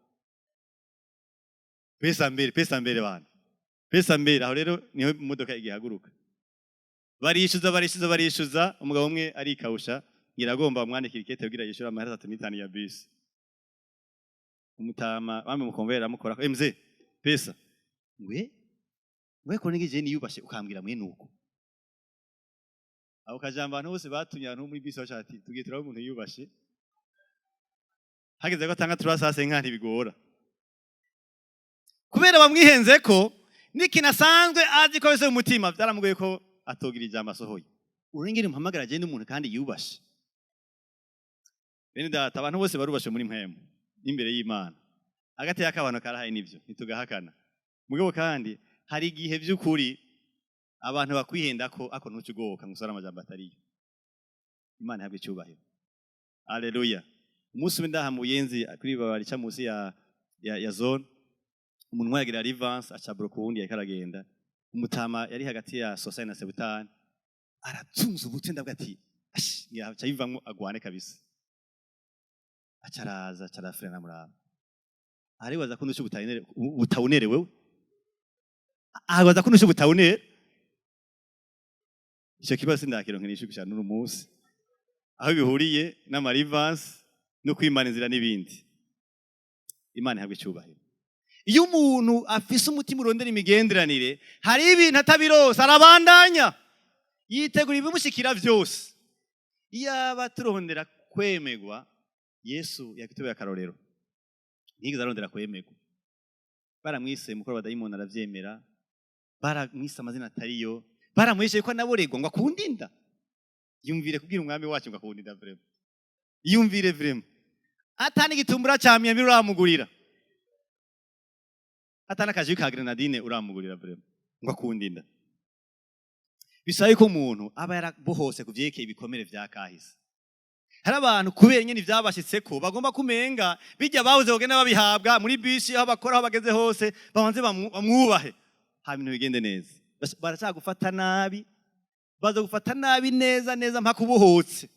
pesa mbere, pesa mbere bana, pesa mbere." Aho rero niho imodoka igihaguruka. Barishyuza, barishyuza, barishyuza. Umugabo umwe arikawusha, ngira agomba bamwandikira ikete kugira yishyure amahera 35 ya bisi. Umutama bamwe mukonvoyeri aramukora: "Eh mzee, pesa." Ngwe Mwe ko nigije niyubashe ukambwira mwe nuko ako kajambo. Abantu bose batumye abantu muri bisi baca ati: "Tugiye turaba umuntu yiyubashe." Hageze ko atanga turasase nka ntibigora, kubera bamwihenze ko n'ikintu asanzwe azi ko bise mu mutima. Byaramugoye ko atogira ijambo asohoye. Urengere muhamagara agende umuntu kandi yubashe. Bene data, abantu bose barubashe muri mpemu n'imbere y'Imana. Agateka k'abantu karahaye, nivyo, ntitugahakana. Mugabo kandi hari igihe by'ukuri abantu bakwihenda ko ako ntuce ugoboka ngo usore amajambo atariyo. Imana ihabwe icyubahiro, aleluya. Umunsi umwe ndaha mu Buyenzi kuri babari ca munsi ya zone, umuntu umwe yagira rivance aca bloqua uwundi yariko aragenda. Umutama yari hagati ya sosai na sebutani aratunze ubutwe. Ndavuga ati: "Ash, ngira bivamwo agwane kabisa." Aca araza, aca arafrena, muraba, aribaza ko nusha butawunere. Wewe abaza ko nusha butawunere. Icyo kibazo sindakironka inyishu gushika n'uno munsi, aho bihuriye n'amarivansi no kwimana inzira n'ibindi. Imana ihabwe icyubahiro. Iyo umuntu afise umutima urondera imigenderanire, hari ibintu atabironse, arabandanya yitegura ibimushikira vyose. Iyaba turondera kwemegwa, Yesu yakitubera akarorero. Ntiyigeze arondera kwemegwa. Baramwise mukuru w'abadayimoni, aravyemera. Baramwise amazina atariyo, baramwishe ko anaboregwa ngo akunde inda. Yumvire kubwira umwami wacu ngo akunde inda, vraiment. Yumvire vraiment, atani igitumbura ca myambiro uramugurira, atani akaji ka grenadine uramugurira, vraiment, ngo akunde inda. Bisaba yuko umuntu aba yarabohose ku vyerekeye ibikomere vya kahise. Hari abantu kubera nyene ivyabashitseko bagomba kumenga bijya babuze bagenda babihabwa muri bisi, aho bakora, aho bageze hose, babanze bamwubahe, hama ibintu bigende neza. Baracagufata nabi, baza gufata nabi neza neza mpaka ubohotse,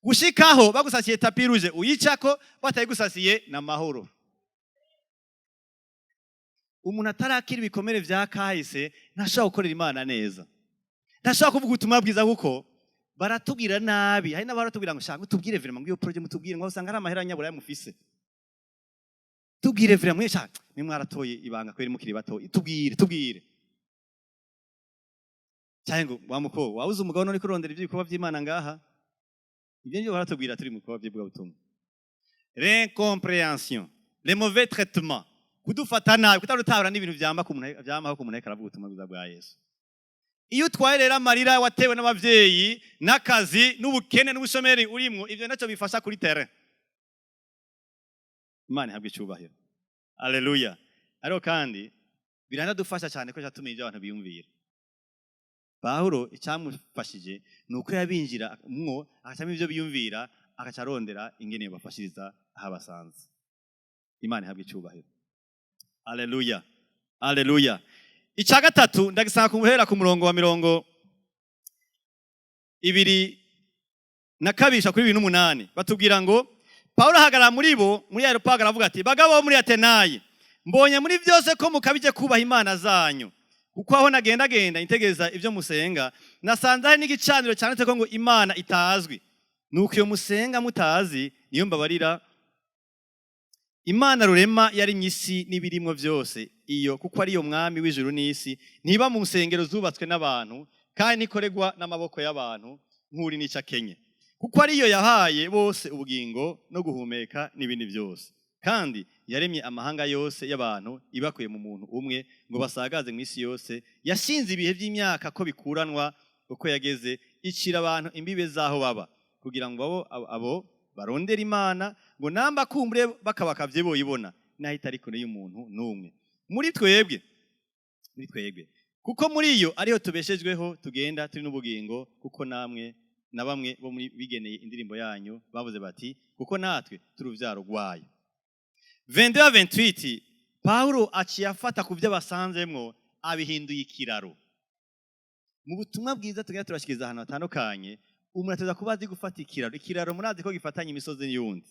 gushikaho bagusasiye tapis rouge uyicako, batayigusasiye na mahoro. Umuntu atarakira ibikomere vya kahise ntashobora gukorera Imana neza, ntashobora kuvuga ubutumwa bwiza, kuko baratubwira nabi. Hari n'abaratubwira ngo: "Shaka tubwire vraiment, ngo iyo projet mutubwire, ngo usanga ari amahera nyabura mufise. Tubwire vraiment, mwe shaka mwe mwaratoye ibanga kweri mukiri bato, tubwire, tubwire." Cyangwa ngo: "Wa muko wabuze umugabo none kurondera iby'ibikorwa by'Imana ngaha." Ibyo nibyo baratubwira turi mu bikorwa by'ivugabutumwa. L'incompréhension, les mauvais traitements, kudufata nabi, kutarutahura n'ibintu vyamba ku muntu, vyamaho ku muntu ariko aravuga ubutumwa bwiza bwa Yesu. Iyo utwaye rero amarira watewe n'abavyeyi n'akazi n'ubukene n'ubushomeri urimwo, ivyo nacyo bifasha kuri terrain. Imana ihabwe icyubahiro, aleluya. Ariko kandi biranadufasha cyane ko tumenya ibyo abantu biyumvira. Pawulo icyamufashije ni uko yabinjira mwo, agacamo ibyo biyumvira, agaca arondera ingene bafashiriza aho abasanze. Imana ihabwe icyubahiro, aleluya, aleluya. Icya gatatu ndagisanga guhera ku murongo wa 22 kuri 28. Batubwira ngo Pawulo ahagarara muri bo muri Areopago, aravuga ati: "Bagabo bo muri Atenayi, mbonye muri byose ko mukabije kubaha imana zanyu, kuko aho nagendagenda nitegereza ibyo musenga, nasanze hari n'igicaniro cyanditse ko ngo Imana itazwi. Nuko iyo musenga mutazi niyo mbabarira. Imana rurema yaremye isi n'ibirimwo byose, iyo kuko ariyo mwami w'ijuru n'isi, ntiba mu nsengero zubatswe n'abantu, kandi ntikoregwa n'amaboko y'abantu nk'uri n'icyo akenye, kuko ariyo yahaye bose ubugingo no guhumeka n'ibindi byose. Kandi yaremye amahanga yose y'abantu ibakuye mu muntu umwe, ngo basagaze mu isi yose. Yashinze ibihe by'imyaka ko bikuranwa uko yageze, icira abantu imbibe z'aho baba, kugira ngo abo barondera Imana, ngo namba kumbure bakabakavye boyibona, naho itari kure y'umuntu n'umwe muri twebwe, kuko muri iyo ariho tubeshejweho, tugenda, turi n'ubugingo. Kuko namwe na bamwe bo muri bigeneye indirimbo yanyu bavuze bati: kuko natwe turi uruvyaro rwayo." 22 28, Paulo aciye afata ku byo basanzemwo, abihinduye ikiraro mu butumwa bwiza tugenda turashikiriza ahantu hatandukanye. Umuntu ateza kuba azi gufata ikiraro. Ikiraro murazi ko gifatanya imisozi n'iyundi,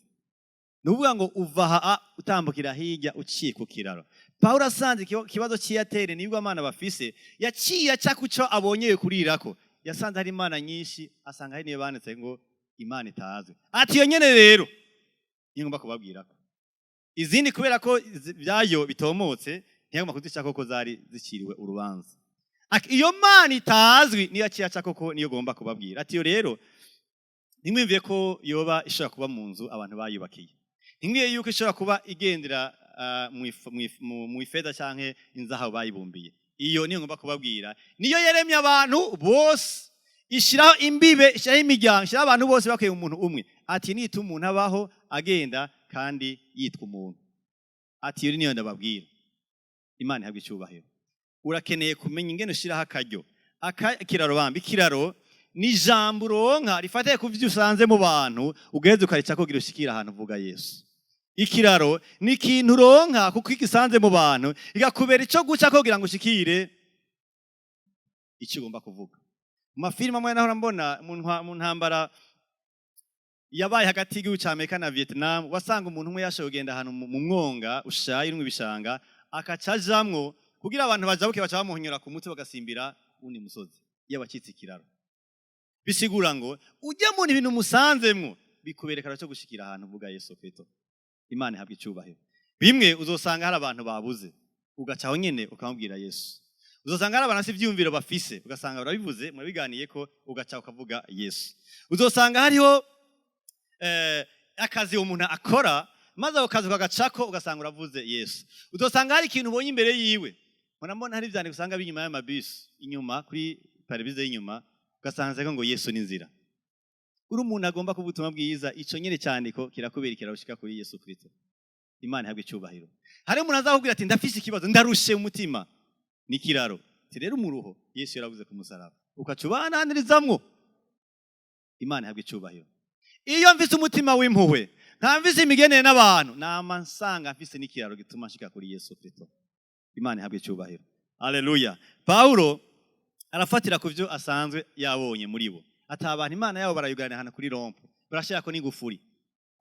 ni ukuvuga ngo uva aha utambukira hirya uciye ku kiraro. Pawulo asanze ikibazo cy'iyatere nibwo amana bafise, yaciye aca kuco abonyeye kurirako. Yasanze hari imana nyinshi, asanga hari niyo banditse ngo Imana itazwi. Ati: "Iyo nyene rero niyo ngomba kubabwirako. Izindi kubera ko byayo bitomotse, ntiyagomba kuzicako ko zari ziciriwe urubanza." Iyo Mana itazwi niyo yaciye aca, koko niyo ugomba kubabwira. Ati: "Iyo rero ntimwumviye ko yoba ishobora kuba mu nzu abantu bayubakiye, ntimwiye yuko ishobora kuba igendera mu ifeza canke inzahabu bayibumbiye. Iyo niyo ngomba kubabwira, niyo yaremye abantu bose, ishiraho imbibe, ishiraho imiryango, ishiraho abantu bose bakwiye umuntu umwe." Ati: "Nituma umuntu abaho agenda kandi yitwa umuntu." Ati: "Iyo niyo ndababwira." Imana ihabwa icyubahiro. Urakeneye kumenya ingene ushiraho akaryo, ikiraro bamba. Ikiraro ni ijambo uronka rifatiye ku vyo usanze mu bantu, ugaheza ukaricako kugira ushikire ahantu uvuga Yesu. Ikiraro ni ikintu uronka kuko igisanze mu bantu, igakubera ico guca kugira ngo ushikire icyo ugomba kuvuga. Mu mafilime amwe nahora mbona mu ntambara yabaye hagati y'igihugu ca Amerika na Vietnam, wasanga umuntu umwe yashoboye kugenda ahantu mu mwonga ushaye urimwo ibishanga, akaca ajamwo kugira abantu bajabuke, baca bamuhonyora ku mutwe bagasimbira wundi musozi. Iyo abacitse ikiraro, bisigura ngo ujya mu ibintu musanzemwo bikubereka cyo gushikira ahantu uvuga Yesu Kristo. Imana ihabwa icyubahiro. Bimwe uzosanga hari abantu babuze, ugaca aho nyene ukamubwira Yesu. Uzosanga hari abantu bafise ivyiyumviro bafise, ugasanga barabivuze, murabiganiye ko, ugaca ukavuga Yesu. Uzosanga hariho akazi umuntu akora, maze ako kazi ukagacako, ugasanga uravuze Yesu. Uzosanga hari ikintu ubonye imbere yiwe. Murabona hari ivyandiko usanga biri inyuma y'amabisi, inyuma kuri pare-brise y'inyuma, ugasanga ngo "Yesu ni inzira". Uri umuntu agomba kuvuga ubutumwa bwiza, ico nyene cyandiko kirakubera ikiraro ushika kuri Yesu Kristo. Imana ihabwa icyubahiro. Hari umuntu azakubwira ati: "Ndafise ikibazo, ndarushe umutima." Ni ikiraro. Ati: "Rero umuruho Yesu yaravuze ku musaraba," ukaca ubananirizamwo. Imana ihabwa icyubahiro. Iyo mfise umutima w'impuhwe, nta mfise imigenere n'abantu, nama nsanga mfise n'ikiraro gituma nshika kuri Yesu Kristo. Imana ihabwa icyubahiro. Haleluya. Pawulo arafatira ku byo asanzwe yabonye muri bo. Ati: "Abantu imana yabo barayugarana ahantu kuri rond-point, barashirako n'ingufuri."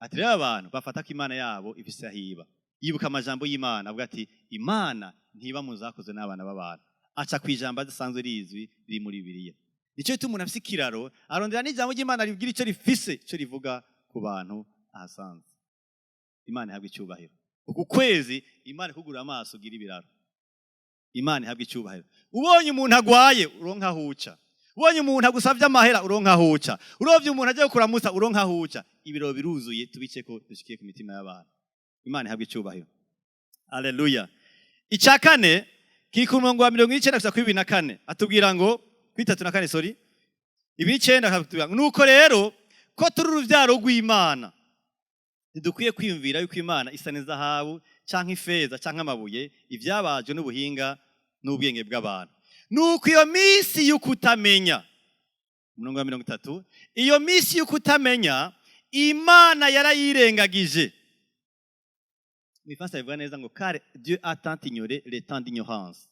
Ati: "Rero abantu bafata ko imana yabo ifise aho iba." Yibuka amajambo y'Imana avuga ati: "Imana ntiba mu zakozwe n'abana b'abantu." Aca ku ijambo adasanzwe rizwi riri muri Bibiliya. Nicyo gituma umuntu afise ikiraro arondera n'ijambo ry'Imana ribwira icyo rifise, icyo rivuga ku bantu ahasanzwe. Imana ihabwa icyubahiro. Uku kwezi Imana ikugura amaso, ugira ibiraro. Imana ihabwa icyubahiro. Ubonye umuntu agwaye, uronka aho uca. Ubonye umuntu agusavye amahera, uronka aho uca. Urovye umuntu agiye kuramutsa, uronka aho uca. Ibiraro biruzuye, tubice ko dushikiye ku mitima y'abantu. Imana ihabwa icyubahiro. Aleluya. Icya kane kiri ku murongo wa 90 gusa kuri 24. Atubwira ngo kuri 34, sorry, 29, akatubwira ngo: "Nuko rero ko turi uruvyaro rw'Imana, ntidukwiye kwiyumvira yuko Imana isa n'izahabu canke ifeza canke amabuye, ivyabajwe n'ubuhinga n'ubwenge bw'abantu. Nuko iyo minsi y'ukutamenya," umurongo wa 30, "iyo minsi y'ukutamenya Imana yarayirengagije." Mu Ifaransa bivuga neza ngo: "Car Dieu a tant ignoré les temps d'ignorance."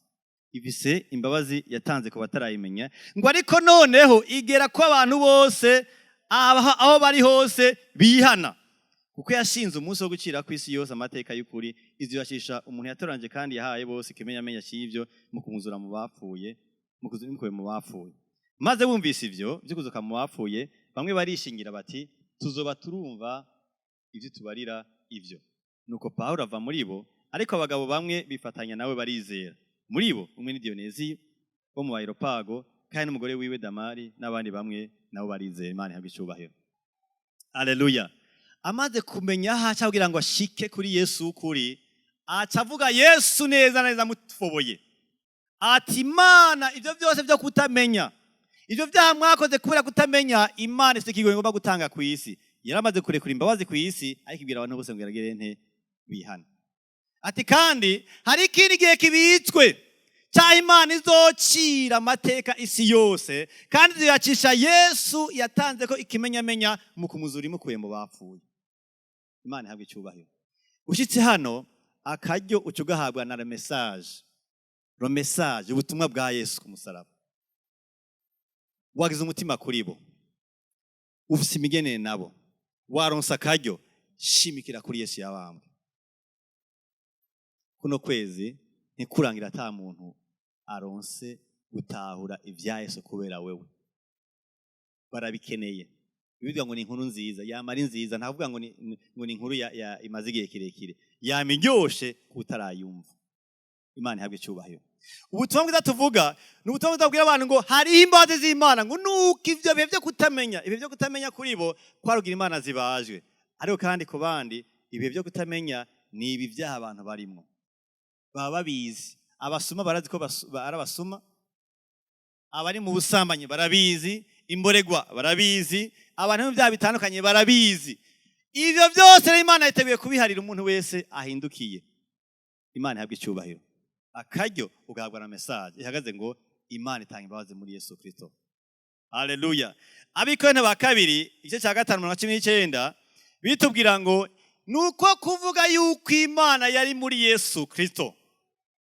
Ifise imbabazi yatanze ku batarayimenya, ngo ariko noneho igera ko abantu bose aho bari hose bihana, kuko yashinze umunsi wo gucira ku isi yose amateka y'ukuri, izibashisha umuntu yatoranje, kandi yahaye bose ikimenyamenya cy'ibyo mu kumuzura mu bapfuye, mu kuzura mu bapfuye. Maze bumvise ivyo byo kuzuka mu bapfuye, bamwe barishingira bati: "Tuzoba turumva ibyo tubarira ivyo." Nuko Pawulo ava muri bo, ariko abagabo bamwe bifatanya nawe barizera. Muri bo umwe ni Diyonezi wo mu Areopago, kandi n'umugore wiwe Damari, n'abandi bamwe nabo barizera. Imana ihabwe icyubahiro. Aleluya. Amaze kumenya aho aca kugira ngo ashike kuri Yesu w'ukuri, aca avuga Yesu neza neza amufoboye. Ati: "Imana, ibyo byose byo kutamenya, ibyo byaha mwakoze kubera kutamenya, Imana ifite ikigo igomba gutanga ku isi. Yaramaze kurekura imbabazi ku isi, ariko ibwira abantu bose ngo iragire nte? Bihane." Ati: "Kandi hari ikindi gihe kibitswe cyaho Imana izocira amateka isi yose, kandi ziyacisha Yesu yatanze ko ikimenyamenya mu kumuzura imukuye mu bapfuye." Imana ihabwa icyubahiro. Ushyitse hano, akaryo uca ugahabwa na le message, ubutumwa bwa Yesu ku musaraba. Wagize umutima kuri bo, ufise imigenere nabo, waronse akaryo, shimikira kuri Yesu yabambwe. Kuno kwezi ntikurangira ata muntu aronse gutahura ibya Yesu kubera wewe. Barabikeneye. Bivuga ngo ni inkuru nziza, yama ari nziza. Ntavuga ngo ni inkuru ya imaze igihe kirekire, yama iryoshe kutarayumva. Imana ihabwe icyubahiro. Ubutumwa bwiza tuvuga ni ubutumwa bwiza bubwira abantu ngo hariho imbabazi z'Imana, ngo nuko ivyo bihe byo kutamenya, ibihe byo kutamenya kuri bo kwarugira imana zibajwe, ariko kandi ku bandi ibihe byo kutamenya ni ibi byaha abantu barimo baba babizi. Abasuma barazi ko ari abasuma, abari mu busambanyi barabizi, imboregwa barabizi, abantu mu byaha bitandukanye barabizi. Ivyo byose rero Imana yiteguye kubiharira umuntu wese ahindukiye. Imana ihabwe icyubahiro. Akaryo ugahabwa na message ihagaze ngo Imana itanga imbabazi muri Yesu Kristo. Haleluya. Abikorinto ba kabiri igice cya 5:19 bitubwira ngo nuko kuvuga yuko Imana yari muri Yesu Kristo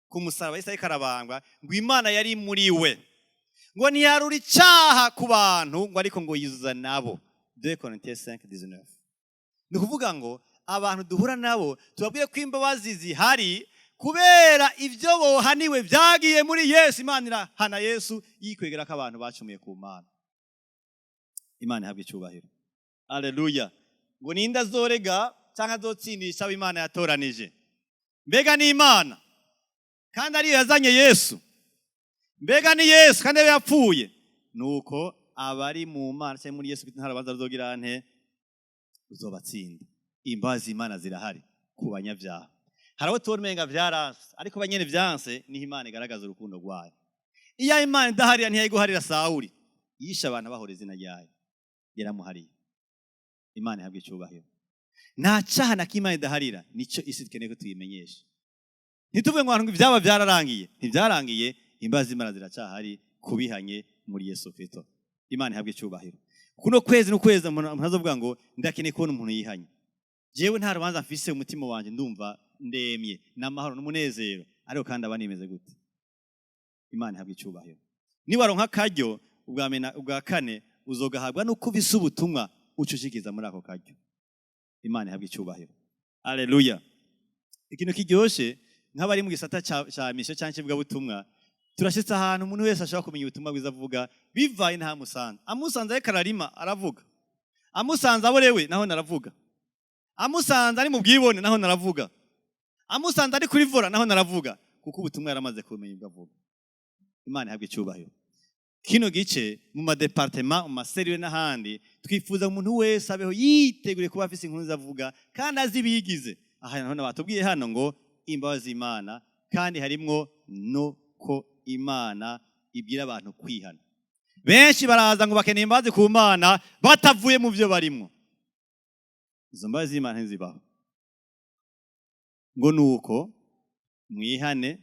ku musaraba, Yesu ariko arabambwa, ngo Imana yari muri we, ngo ntiyarura icyaha ku bantu, ngo ariko ngo yuzuza nabo. 2 Corinthiens 5:19. Ni ukuvuga ngo abantu duhura nabo tubabwire ko imbabazi zihari kubera ibyo bohaniwe byagiye muri Yesu. Imana irahana Yesu yikwegera ko abantu bacumuye ku Mana. Imana ihabwe icyubahiro. Haleluya. Ngo ninde azorega cyangwa azotsindisha abo Imana yatoranije? Mbega ni Imana kandi ariyo yazanye Yesu? Mbega ni Yesu kandi ariyo yapfuye? Nuko abari mu Mana cyangwa muri Yesu nta rubanza ruzogira nte uzobatsinda. Imbabazi z'Imana zirahari ku banyabyaha. Hari abo tubona umenga vyaranse, ariko banyene vyanse niho Imana igaragaza urukundo rwayo. Iyo Imana idaharira ntiyayiguharira Sawuli, yishe abantu bahora izina ryayo, yaramuhariye. Imana ihabwe icyubahiro. Nta cyaha na kimwe Imana idaharira, nicyo isi dukeneye ko tuyimenyesha. Ntituvuge ngo abantu ibyaba byararangiye, ntibyarangiye, imbabazi z'Imana ziracyahari kubihanye muri Yesu Kristo. Imana ihabwe icyubahiro. Kuno kwezi n'ukwezi umuntu azovuga ngo ndakeneye kubona umuntu yihanye. Jewe nta rubanza mfise, umutima wanje ndumva ndemye n'amahoro n'umunezero, ariko kandi aba nimeze gute? Imana ihabwe icyubahiro. Niwaronka akaryo ubwa kane uzogahabwa nuko ufise ubutumwa ucushikiza muri ako karyo. Imana ihabwe icyubahiro. Haleluya. Ikintu kiryoshe nk'abari mu gisata ca mission cyangwa ivugabutumwa, turashitse ahantu umuntu wese ashobora kumenya ubutumwa bwiza avuga bivaye nta musanze. Amusanze ariko ararima aravuga, amusanze aborewe naho naravuga, amusanze ari mu bwibone naho naravuga, amusanze ari kuri volant naho naravuga, kuko ubutumwa yaramaze kumenya ubwo avuga. Imana ihabwe icyubahiro. Kino gice mu ma départements, mu ma cellules n'ahandi, twifuza umuntu wese abeho yiteguriye kuba afise inkuru avuga kandi azi ibiyigize. Aha naho batubwiye hano ngo imbabazi z'Imana, kandi harimwo no ko Imana ibwira abantu kwihana. Benshi baraza ngo bakeneye imbabazi ku Mana batavuye mu byo barimwo. Izo mbabazi z'Imana ntizibaho. Ngo nuko mwihane,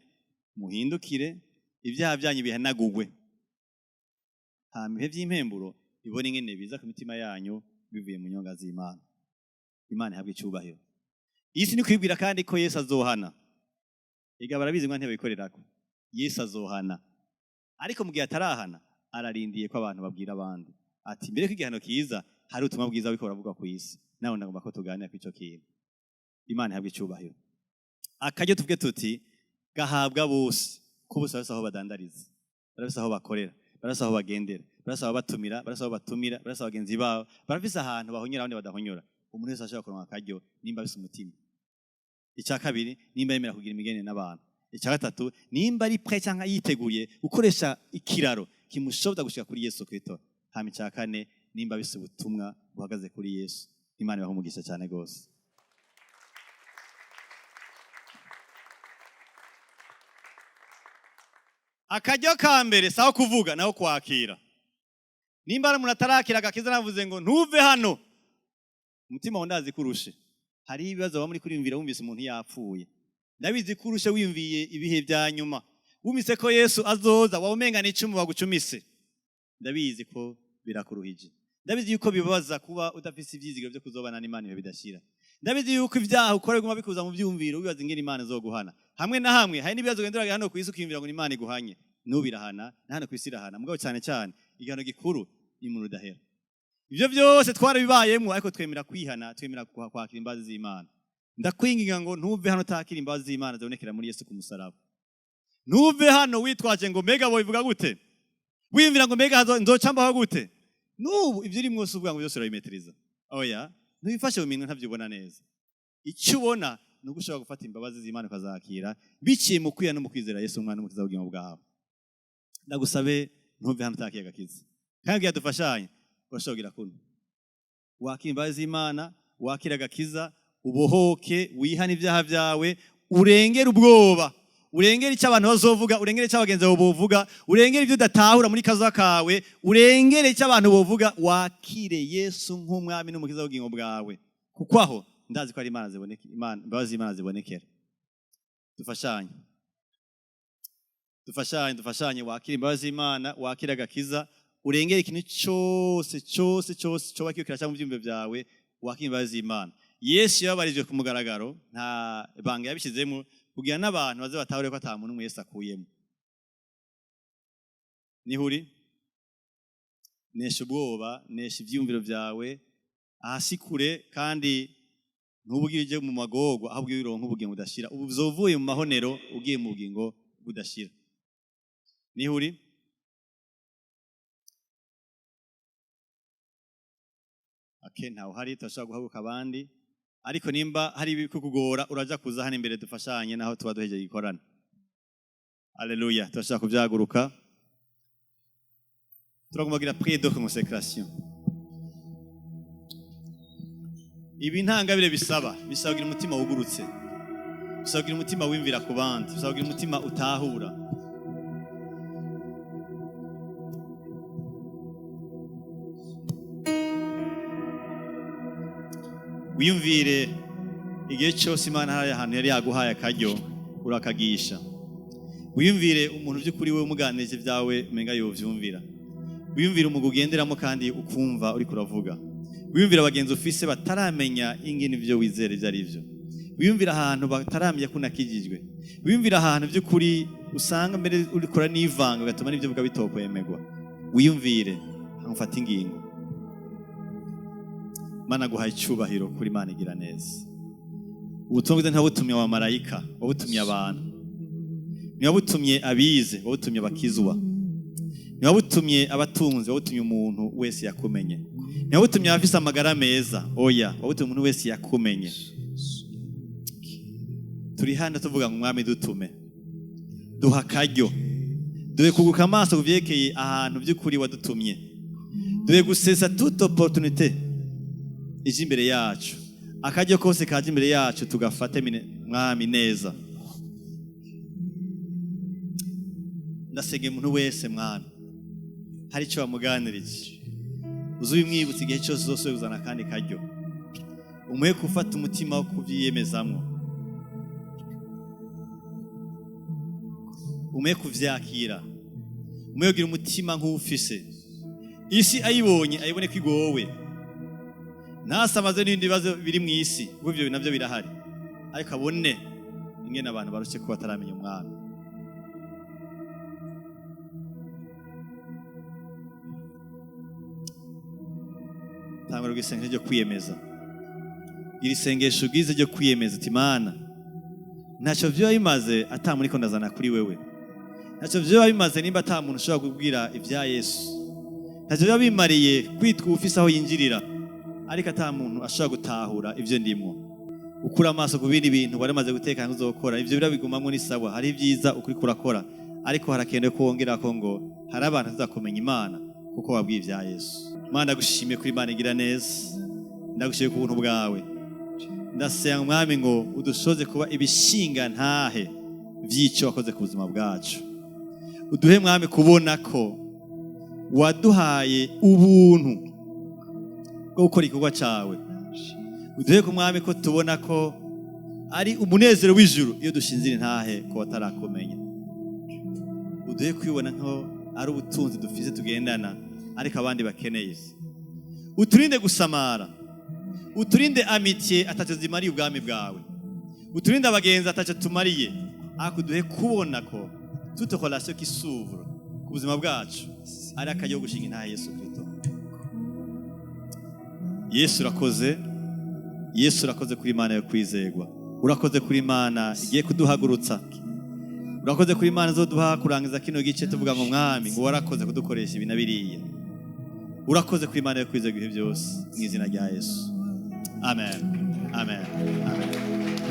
muhindukire, ibyaha byanyu bihanagugwe, hama ibihe by'impemburo bibone ingene biza ku mitima yanyu bivuye mu nyonga z'Imana. Imana ihabwe icyubahiro. Iyi si ni kwibwira kandi ko Yesu azohana. Ega barabizi ngo ntibabikorerako. Yesu azohana, ariko mu gihe atarahana ararindiye ko abantu babwira abandi ati mbere ko igihano kiza hari ubutumwa bwiza buriko buravuga ku isi, nawe ndagomba ko tuganira kuri ico kintu. Imana ihabwe icyubahiro. Akaryo tuvuge tuti gahabwa bose, ko bose barafise aho badandariza, barafise aho bakorera, barafise aho bagendera, barafise aho batumira, barafise aho batumira, barafise abagenzi babo, barafise ahantu bahonyora abandi badahonyora. Umuntu wese ashobora kuronka akaryo nimba afise umutima. Icya kabiri, nimba yemera kugira imigenere n'abantu. Icya gatatu, nimba ari prêt cyangwa yiteguye gukoresha ikiraro kimushoboza gushika kuri Yesu Kristo. Hama icya kane, nimba afise ubutumwa buhagaze kuri Yesu. Imana ibahe umugisha cyane gose. Akaryo ka mbere sawa kuvuga naho kwakira. Nimba ari umuntu atarakira agakiza, navuze ngo ntuve hano, umutima wawe ndazi kurushe. Hari ibibazo baba muri kuriyumvira wumvise umuntu yapfuye. Ndabizi kurushe wiyumviye ibihe bya nyuma, wumvise ko Yesu azoza, waba umenga n'icumu bagucumise. Ndabizi ko birakuruhije, ndabizi yuko bibabaza kuba udafise ivyizigiro byo kuzobana n'Imana ibihe bidashira. Ndabizi yuko ibyaha ukora biguma bikuza mu vyumviro, wibaza ingene Imana izoguhana. Hamwe na hamwe hari n'ibibazo ugendera hano ku isi ukiyumvira ngo Imana iguhanye. N'ubu irahana, na hano ku isi irahana, mugabo cyane cyane igihano gikuru ni mu rudahera. Ivyo byose twarabibayemwo, ariko twemera kwihana, twemera kwakira imbabazi z'Imana. Ndakwinginga ngo ntuve hano utakira imbabazi z'Imana zibonekera muri Yesu ku musaraba. Ntuve hano witwaje ngo mbega bobivuga gute, wiyumvira ngo mbega nzoca mbaho gute. N'ubu ivyo urimwo si uvuga ngo byose urabimetiriza. Oya, ntubifashe mu minwe, ntavyubona neza. Icyo ubona Nuko ushobora gufata imbabazi z'Imana ukazakira biciye mu kwihana no mu kwizera Yesu umwana n'umukiza w'ubugingo bwawe. Ndagusabe ntuve hano utakiye agakiza. Kandi kugira dufashanye, urashobora kugira kuno wakira imbabazi z'Imana, wakira agakiza, ubohoke, wihane ibyaha byawe, urengere ubwoba, urengere icyo abantu bazovuga, urengere icyo abagenzi bawe bovuga, urengere ibyo udatahura muri kaza kawe, urengere icyo abantu bovuga, wakire Yesu nk'umwami n'umukiza w'ubugingo bwawe. Kuko aho ndazi ko ari Imana ziboneka, Imana, imbabazi z'Imana zibonekera. Dufashanye, dufashanye, dufashanye, wakire imbabazi z'Imana, wakire agakiza, urengere ikintu cyose cyose cyose coba kiriko kiraca mu vyiyumviro byawe, wakire imbabazi z'Imana. Yesu yababarijwe ku mugaragaro, nta banga yabishizemo kugira n'abantu baze batahure ko ata muntu umwe Yesu akuyemo. Niho uri, nesha ubwoba, nesha ivyiyumviro vyawe, ahasi kure, kandi ntubugire uje mu magorwa, ahubwo uronke ubugingo budashira. Ubu uzovuye mu mahonero ugiye mu bugingo budashira. Niho uri? Okay, ntawe uhari, turashobora guhaguruka abandi. Ariko nimba hari ibikukugora, uraja kuza hano imbere dufashanye naho tuba duhejeje igikorane. Haleluya, turashobora kubyaguruka. Turagomba kugira prière de consécration. Ibi nta ngabire bisaba, bisaba kugira umutima wugurutse, bisaba kugira umutima wimvira ku bandi, bisaba kugira umutima utahura. Wiyumvire igihe cyose Imana hari ahantu yari yaguhaye akaryo urakagisha. Wiyumvire umuntu by'ukuri we umuganirije ibyawe umenga yovyumvira. Wiyumvire umugwi ugenderamo kandi ukumva uriko uravuga. Wiyumvire abagenzi ufise bataramenya ingene ivyo wizera ivyo ari vyo. Wiyumvire ahantu bataramenya ko unakijijwe. Wiyumvire ahantu by'ukuri usanga mbere urikora n'ivanga ugatuma n'ivyo uvuga bitokwemerwa. Wiyumvire ufate ingingo. Mana guhaye icubahiro kuri Imana igira neza. Ubutumwa bwiza ntiwabutumye abamarayika, wabutumye abantu. Ntiwabutumye abize, wabutumye abakizwa. Ntiwabutumye abatunzi, wabutumye umuntu wese yakumenye. Ntiwabutumye abafise amagara meza, oya, wabutumye umuntu wese yakumenye. Turi hano tuvuga ngo Mwami dutume, duha akaryo, duhe kuguka amaso kuvyerekeye ahantu by'ukuri wadutumye, duhe gusesa toute opportunité ije imbere yacu, akaryo kose kaje imbere yacu tugafate Mwami neza. Ndasenge umuntu wese Mwami hari icyo wamuganirije, uzubimwibutsa igihe cyose uzosubira kuzana akandi karyo, umuhe gufata umutima wo kuvyiyemezamwo, umuhe kuvyakira, umuhe kugira umutima nk'uwufise. Isi ayibonye ayibone ko igowe, ntasamaze n'ibindi bibazo biri mu isi kuko ivyo navyo birahari, ariko abone ingene abantu barushe kuba bataramenya Umwami. Tangura isengesho ryo kwiyemeza, iri sengesho ubwize ryo kwiyemeza uti Mana, ntacyo vyoba bimaze ata muntu ariko ndazana kuri wewe, ntacyo vyoba bimaze nimba ata muntu ushobora kubwira ivya Yesu, ntacyo vyoba bimariye kwitwa uwufise aho yinjirira ariko ata muntu ashobora gutahura ivyo ndimwo. Ukura amaso ku bindi bintu wari umaze gutekana uzokora, ivyo birabigumamwo ni sawa, hari ibyiza ukuri kurakora, ariko harakenewe ko wongera ko ngo hari abantu tuzakumenya Imana kuko wabwiye ivya Yesu. Mana, ndagushimiye kuri Imana igira neza, ndagushimiye ku buntu bwawe. Ndasenga Mwami ngo udushoze kuba ibishinga ntahe vy'ico wakoze ku buzima bwacu. Uduhe Mwami kubona ko waduhaye ubuntu bwo gukora igikorwa cawe. Uduhe ku Mwami ko tubona ko ari umunezero w'ijuru iyo dushinzira intahe ko batarakumenya. Uduhe kwibona nko ari ubutunzi dufise tugendana ariko abandi bakeneye. Uturinde gusamara, uturinde amitié ataco zimariye ubwami bwawe, uturinde abagenzi ataco tumariye, ariko uduhe kubona ko toute relation qui s'ouvre ku buzima bwacu ari akaryo ko gushinga intahe Yesu Kristo. Yesu urakoze, Yesu urakoze kuri Imana yo kwizegwa, urakoze kuri Imana igiye kuduhagurutsa, urakoze kuri Imana izoduha kurangiza kino gice tuvuga ngo Mwami ngo warakoze kudukoresha ibi na biriya. Urakoze kuri Imana yo kwizegwa ibihe byose, mu izina rya Yesu. Amen. Amen. Amen.